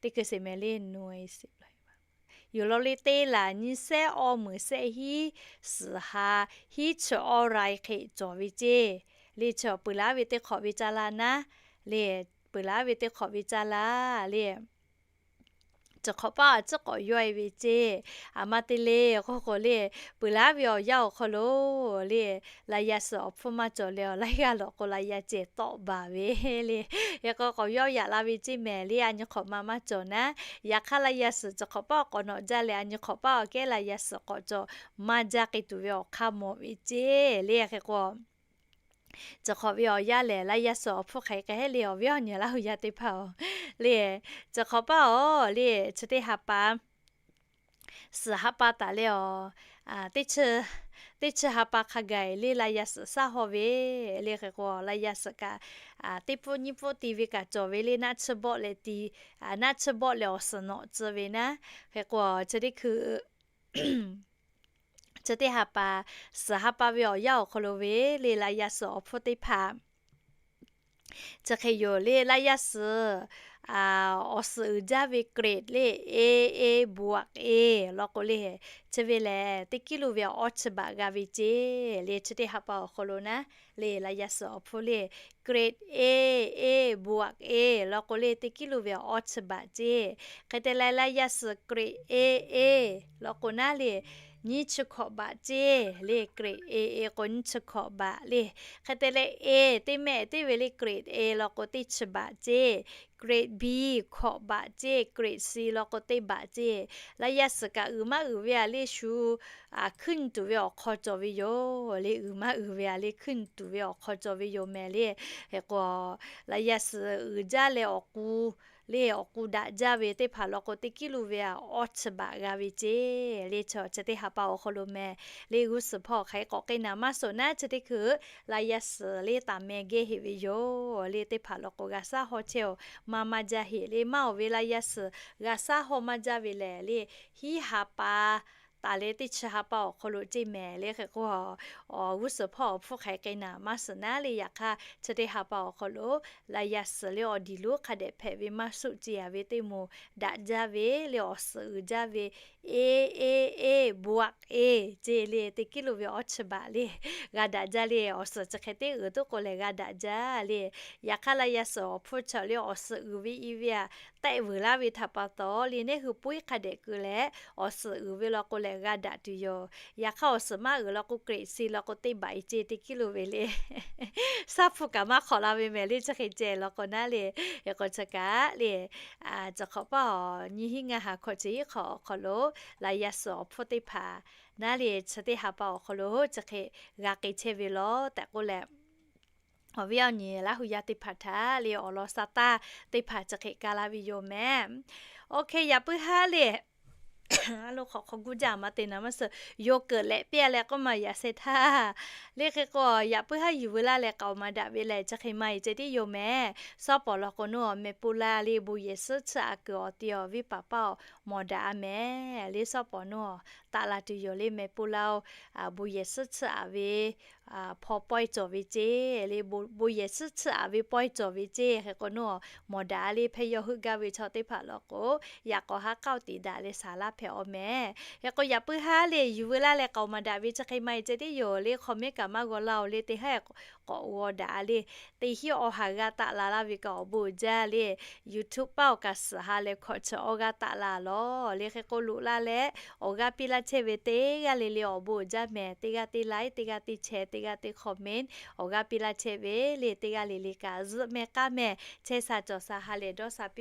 teˇ hkui sheˍ mehˍ le, no e sheˍ yoˬ law le, teˇ laˬ nyiˇ sehˉ awˇ meunˍ sehˆ hiˉ suhˍ ha hiˉ chi awˇ ra e hk'e cawˬ ve ceˇ le. Chi peuˬ laˇ ve teˇ hk'awꞈ ve caˇ laˇ naˉ le, peuˬ laˇ ve teˇ hk'awꞈ ve caˇ laˇ le. Chi hk'awꞈ paˆ a ciˉ k'awꞈ yawˇ e ve ceˇ. Aˬ ma te le k'oˆ k'o le, peuˬ laˇ ve awˬ yanˇ awˬ hk'aw lo le, laˇ yaˇ suhˍ awˬ hpfuhˇ maˇ cawˬ leh awˬ laiˉ g'aˇ lawꞈ k'o laˇ yaˇ ceh tawˆ baˬ ve le. Hk'e k'o k'awꞈ yawˇ yaꞈ la ve ceˇ mehˍ le, a nyi hk'awꞈ ma maˇ cawˬ naˉ. Yaꞈ hk'aˇ laˇ yaˇ suhˍ chi hk'awꞈ paˆ k'awꞈ nawꞈ jaˇ leh a nyi hk'awꞈ paˆ awˬ kehˉ laˇ yaˇ suhˍ k'awꞈ cawˬ maˇ jaˇ k'ai tuˬ ve awˬ hk'aˇ mawˬ ve ceˇ le. Hk'e k'o chi hk'awꞈ ve awˬ yanˇ lehˬ laˇ yaˇ suhˍ awˬ hpfuhˇ hk'aˬ hk'e hehˉ le, awˬ viˉ awˬ nyi Laˇ huˍ yaˇ teˇ hpaˍ-oˬ le. Chi hk'awꞈ paˆ-oˬ le, chi teˇ ha pa suhˍ ha pa taˍ leh-oˬ, teˇ chi ha pa hk'a gaˬ le laˇ yaˇ suhˍ shaˉ haw ve le. Hk'e k'o laˇ yaˇ suhˍ kaꞈ teˇ pfuhˇ nyiˇ pfuhˇ te ve kaꞈ cawˬ ve le, naˆ tsuhˇ bawˆ leh te, naˆ tsuhˇ bawˆ leh awˬ suhˍ nawꞈ tcuh ve naˉ. Hk'e k'o chi teˇ hkui chi teˇ ha pa suhˍ ha pa ve awˬ yanˇ awˬ hk'aw lo ve le laˇ yaˇ suhˍ awˬ hpfuhˇ teˇ hpaˍ chi hk'e yoˬ le. Laˇ yaˇ suhˍ awˬ suhˍ uiˍ jaˇ ve เกรด le, A, A บวก A law k'o le, chi ve lehˬ teˇ kiˉ lo ve awˬ awˇ chi baꞈ g'a ve ceˇ le. Chi teˇ ha pa awˬ hk'aw lo naˉ le laˇ yaˇ suhˍ awˬ hpfuhˇ le เกรด A, A บวก A law k'o le teˇ kiˉ lo ve awˬ awˇ chi baꞈ ceˇ. Hk'e te leh laˇ yaˇ suhˍ เกรด A, A law k'o naˉ le nyiˇ chi hkawꞈ baꞈ ceˇ le. เกรด A, A k'o nyiˇ chi hkawꞈ baꞈ le. Hk'e te leh A teˇ mehˆ teˇ ve le เกรด A law k'o teˇ chi baꞈ ceˇ. เกรด B hkawꞈ baꞈ ceˇ. เกรด C law k'o teˇ baꞈ ceˇ. Laˇ yaˇ suhˍ kaꞈ uiˍ maˇ uiˍ ve a le shu hkunˇ tuˬ ve awˬ hk'aw cawˬ ve yoˬ le. Uiˍ maˇ uiˍ ve a le hkunˇ tuˬ ve awˬ hk'aw cawˬ ve yoˬ mehˍ le. Hk'e k'o laˇ yaˇ suhˍ uiˍ jaˇ leh awˬ k'u le awˬ k'u daꞈ jaˇ ve teˇ hpaˍ law k'o, teˇ kiˉ lo ve a awˇ chi baꞈ g'a ve ceˇ le. Chi teˇ ha pa awˬ hk'aw lo meh le g'uˇ suhˍ hpawˇ hk'aˬ hk'e k'awꞈ k'e naˍ maˇ suhˍ naˉ, chi teˇ hkui la yaˇ suhˍ le taˍ meh geh heꞈ ve yoˬ le. Teˇ hpaˍ law k'o g'a shaˉ haw chehˇ-oˬ, maˇ maˇ jaˇ heꞈ le. Maˇ awˬ ve la yaˇ suhˍ g'a shaˉ haw maˇ jaˇ ve lehˬ le, hiˉ ha pa taˍ leh teˇ chi ha pa awˬ hk'aw lo ceˇ mehˍ le. Hk'e k'o, g'uˇ suhˍ hpawˇ awˬ hpfuhˇ hk'aˬ hk'e k'e naˍ maˇ suhˍ naˉ le. Yaꞈ hk'aˇ, chi teˇ ha pa awˬ hk'aw lo la yaˇ suhˍ le awˬ diˬ lonˉ hk'a dehꞈ hpehꞈ ve maˇ suˆ ceˇ a ve teˇ moˍ daꞈ jaˇ ve le awˬ suhˍ uiˍ jaˇ ve, e, e, e, bu a e ceˇ le. Teˇ kiˉ lo ve awˇ chi baꞈ le g'a daꞈ jaˇ le. Awˬ suhˍ chi hk'e teˇ uiˍ tuˉ k'o lehˬ g'a daꞈ jaˇ le. Yaꞈ hk'aˇ la yaˇ suhˍ awˬ hpfuhˇ chaw le awˬ suhˍ uiˍ ve i ve a tehˆ vuiˬ laˇ ve htaꞈ pa taw le, neˇ hui puiˉ hk'a dehꞈ keu leh awˬ suhˍ uiˍ ve law k'o lehˬ g'a daꞈ tuˬ yoˬ. Yaꞈ hk'aˇ awˬ suhˍ maˇ uiˍ law k'o, Great Seal law k'o teˇ baꞈ e ceˇ teˇ kiˉ lo ve le. Shaˉ hpu kaꞈ maˇ hk'awꞈ la ve mehˍ le, chi hk'e ceh law k'o naˉ le. Hk'e k'o chi kaꞈ le, chi hk'awꞈ paˇ awˬ nyiˇ hinˉ ngaˇ ha hkawꞈ chi hiˉ hk'awꞈ awˬ hk'aw lo la yaˇ suhˍ awˬ hpfuhˇ teˇ hpaˍ naˉ le chi teˇ ha pa awˬ hk'aw lo chi hk'e g'a k'e chehˇ ve law tehꞈ k'oˆ leh, awˬ viˉ awˬ nyi Laˇ hu yaˇ teˇ hpaˍ htaꞈ le awˬ lawn sha taˇ teˇ hpaˍ chi hk'e ka la ve yoˬ mehˍ. Oˇ hk'e yaꞈ puiˉ haˉ le, a lo hk'awꞈ hk'aw guˇ jaˇ maˇ te naˍ maˇ suhˍ, yawˇ keunˍ lehꞈ piˇ a leh k'oˆ maˇ yaꞈ sheh htaˇ. Le hk'e k'o, yaꞈ puiˉ haˉ yuˬ veu laˇ leh k'aoˍ maˍ daꞈ ve lehˬ chi hk'e maˇ e ceh tiˉ yoˬ mehˍ. Shawˉ pawˍ law k'o naˉ awˬ meh puˇ laˇ le, bon yehˬ suhˉ chiˇ aꞈ kuiˬ awˬ te awˬ viˉ paˍ paˇ awˬ mawˬ daꞈ a mehˍ. Le shawˉ pawˍ naˉ taˆ la tuˬ yoˬ le, meh puˇ laˇ-oˬ, bon yehˬ suhˉ chiˇ aꞈ ve hpawˇ pawehˇ cawˬ ve ceˇ le, bon yehˬ suhˉ chiˇ aꞈ ve pawehˇ cawˬ ve ceˇ. Hk'e k'o naˉ mawˬ daꞈ a le, hpehˇ yawˇ heuˆ gaˇ ve chaw teˇ hpaˍ law k'o, yaꞈ k'awꞈ haˉ k'aoˆ tiꞈ daꞈ leh saˍ laˇ hpehꞈ awˬ mehˍ. Hk'e k'o yaꞈ puiˉ haˉ le yuˬ veu laˇ leh k'aoˍ maˍ daꞈ ve chi hk'e maˇ e ceh tiˉ yoˬ le, hk'awꞈ mehˉ kaꞈ maˇ g'aw laˇ-oˬ le, teˇ haˉ k'awꞈ g'aw daꞈ a le. Teˇ hinˉ awˬ ha g'a taˆ la laˇ ve kaꞈ awˬ bon uiˍ jaˇ le. YouTube paˇ awˬ kaꞈ suhˍ ha leh hkawꞈ chi awˬ g'aˇ taˆ la lawˬ le. Hk'e k'o loꞈ la leh awˬ g'aˇ piˇ laˇ chehˇ ve teˇ g'aˇ le le awˬ bon uiˍ jaˇ mehˍ. Teˇ g'aˇ teˇ like, teˇ g'aˇ teˇ share, teˇ g'aˇ teˇ comment awˬ g'aˇ piˇ laˇ chehˇ ve le. Teˇ g'aˇ le le kaꞈ zuhˆ meh k'aˉ meh chehˇ sha cawˬ sha ha lehˬ dawˇ sha piˇ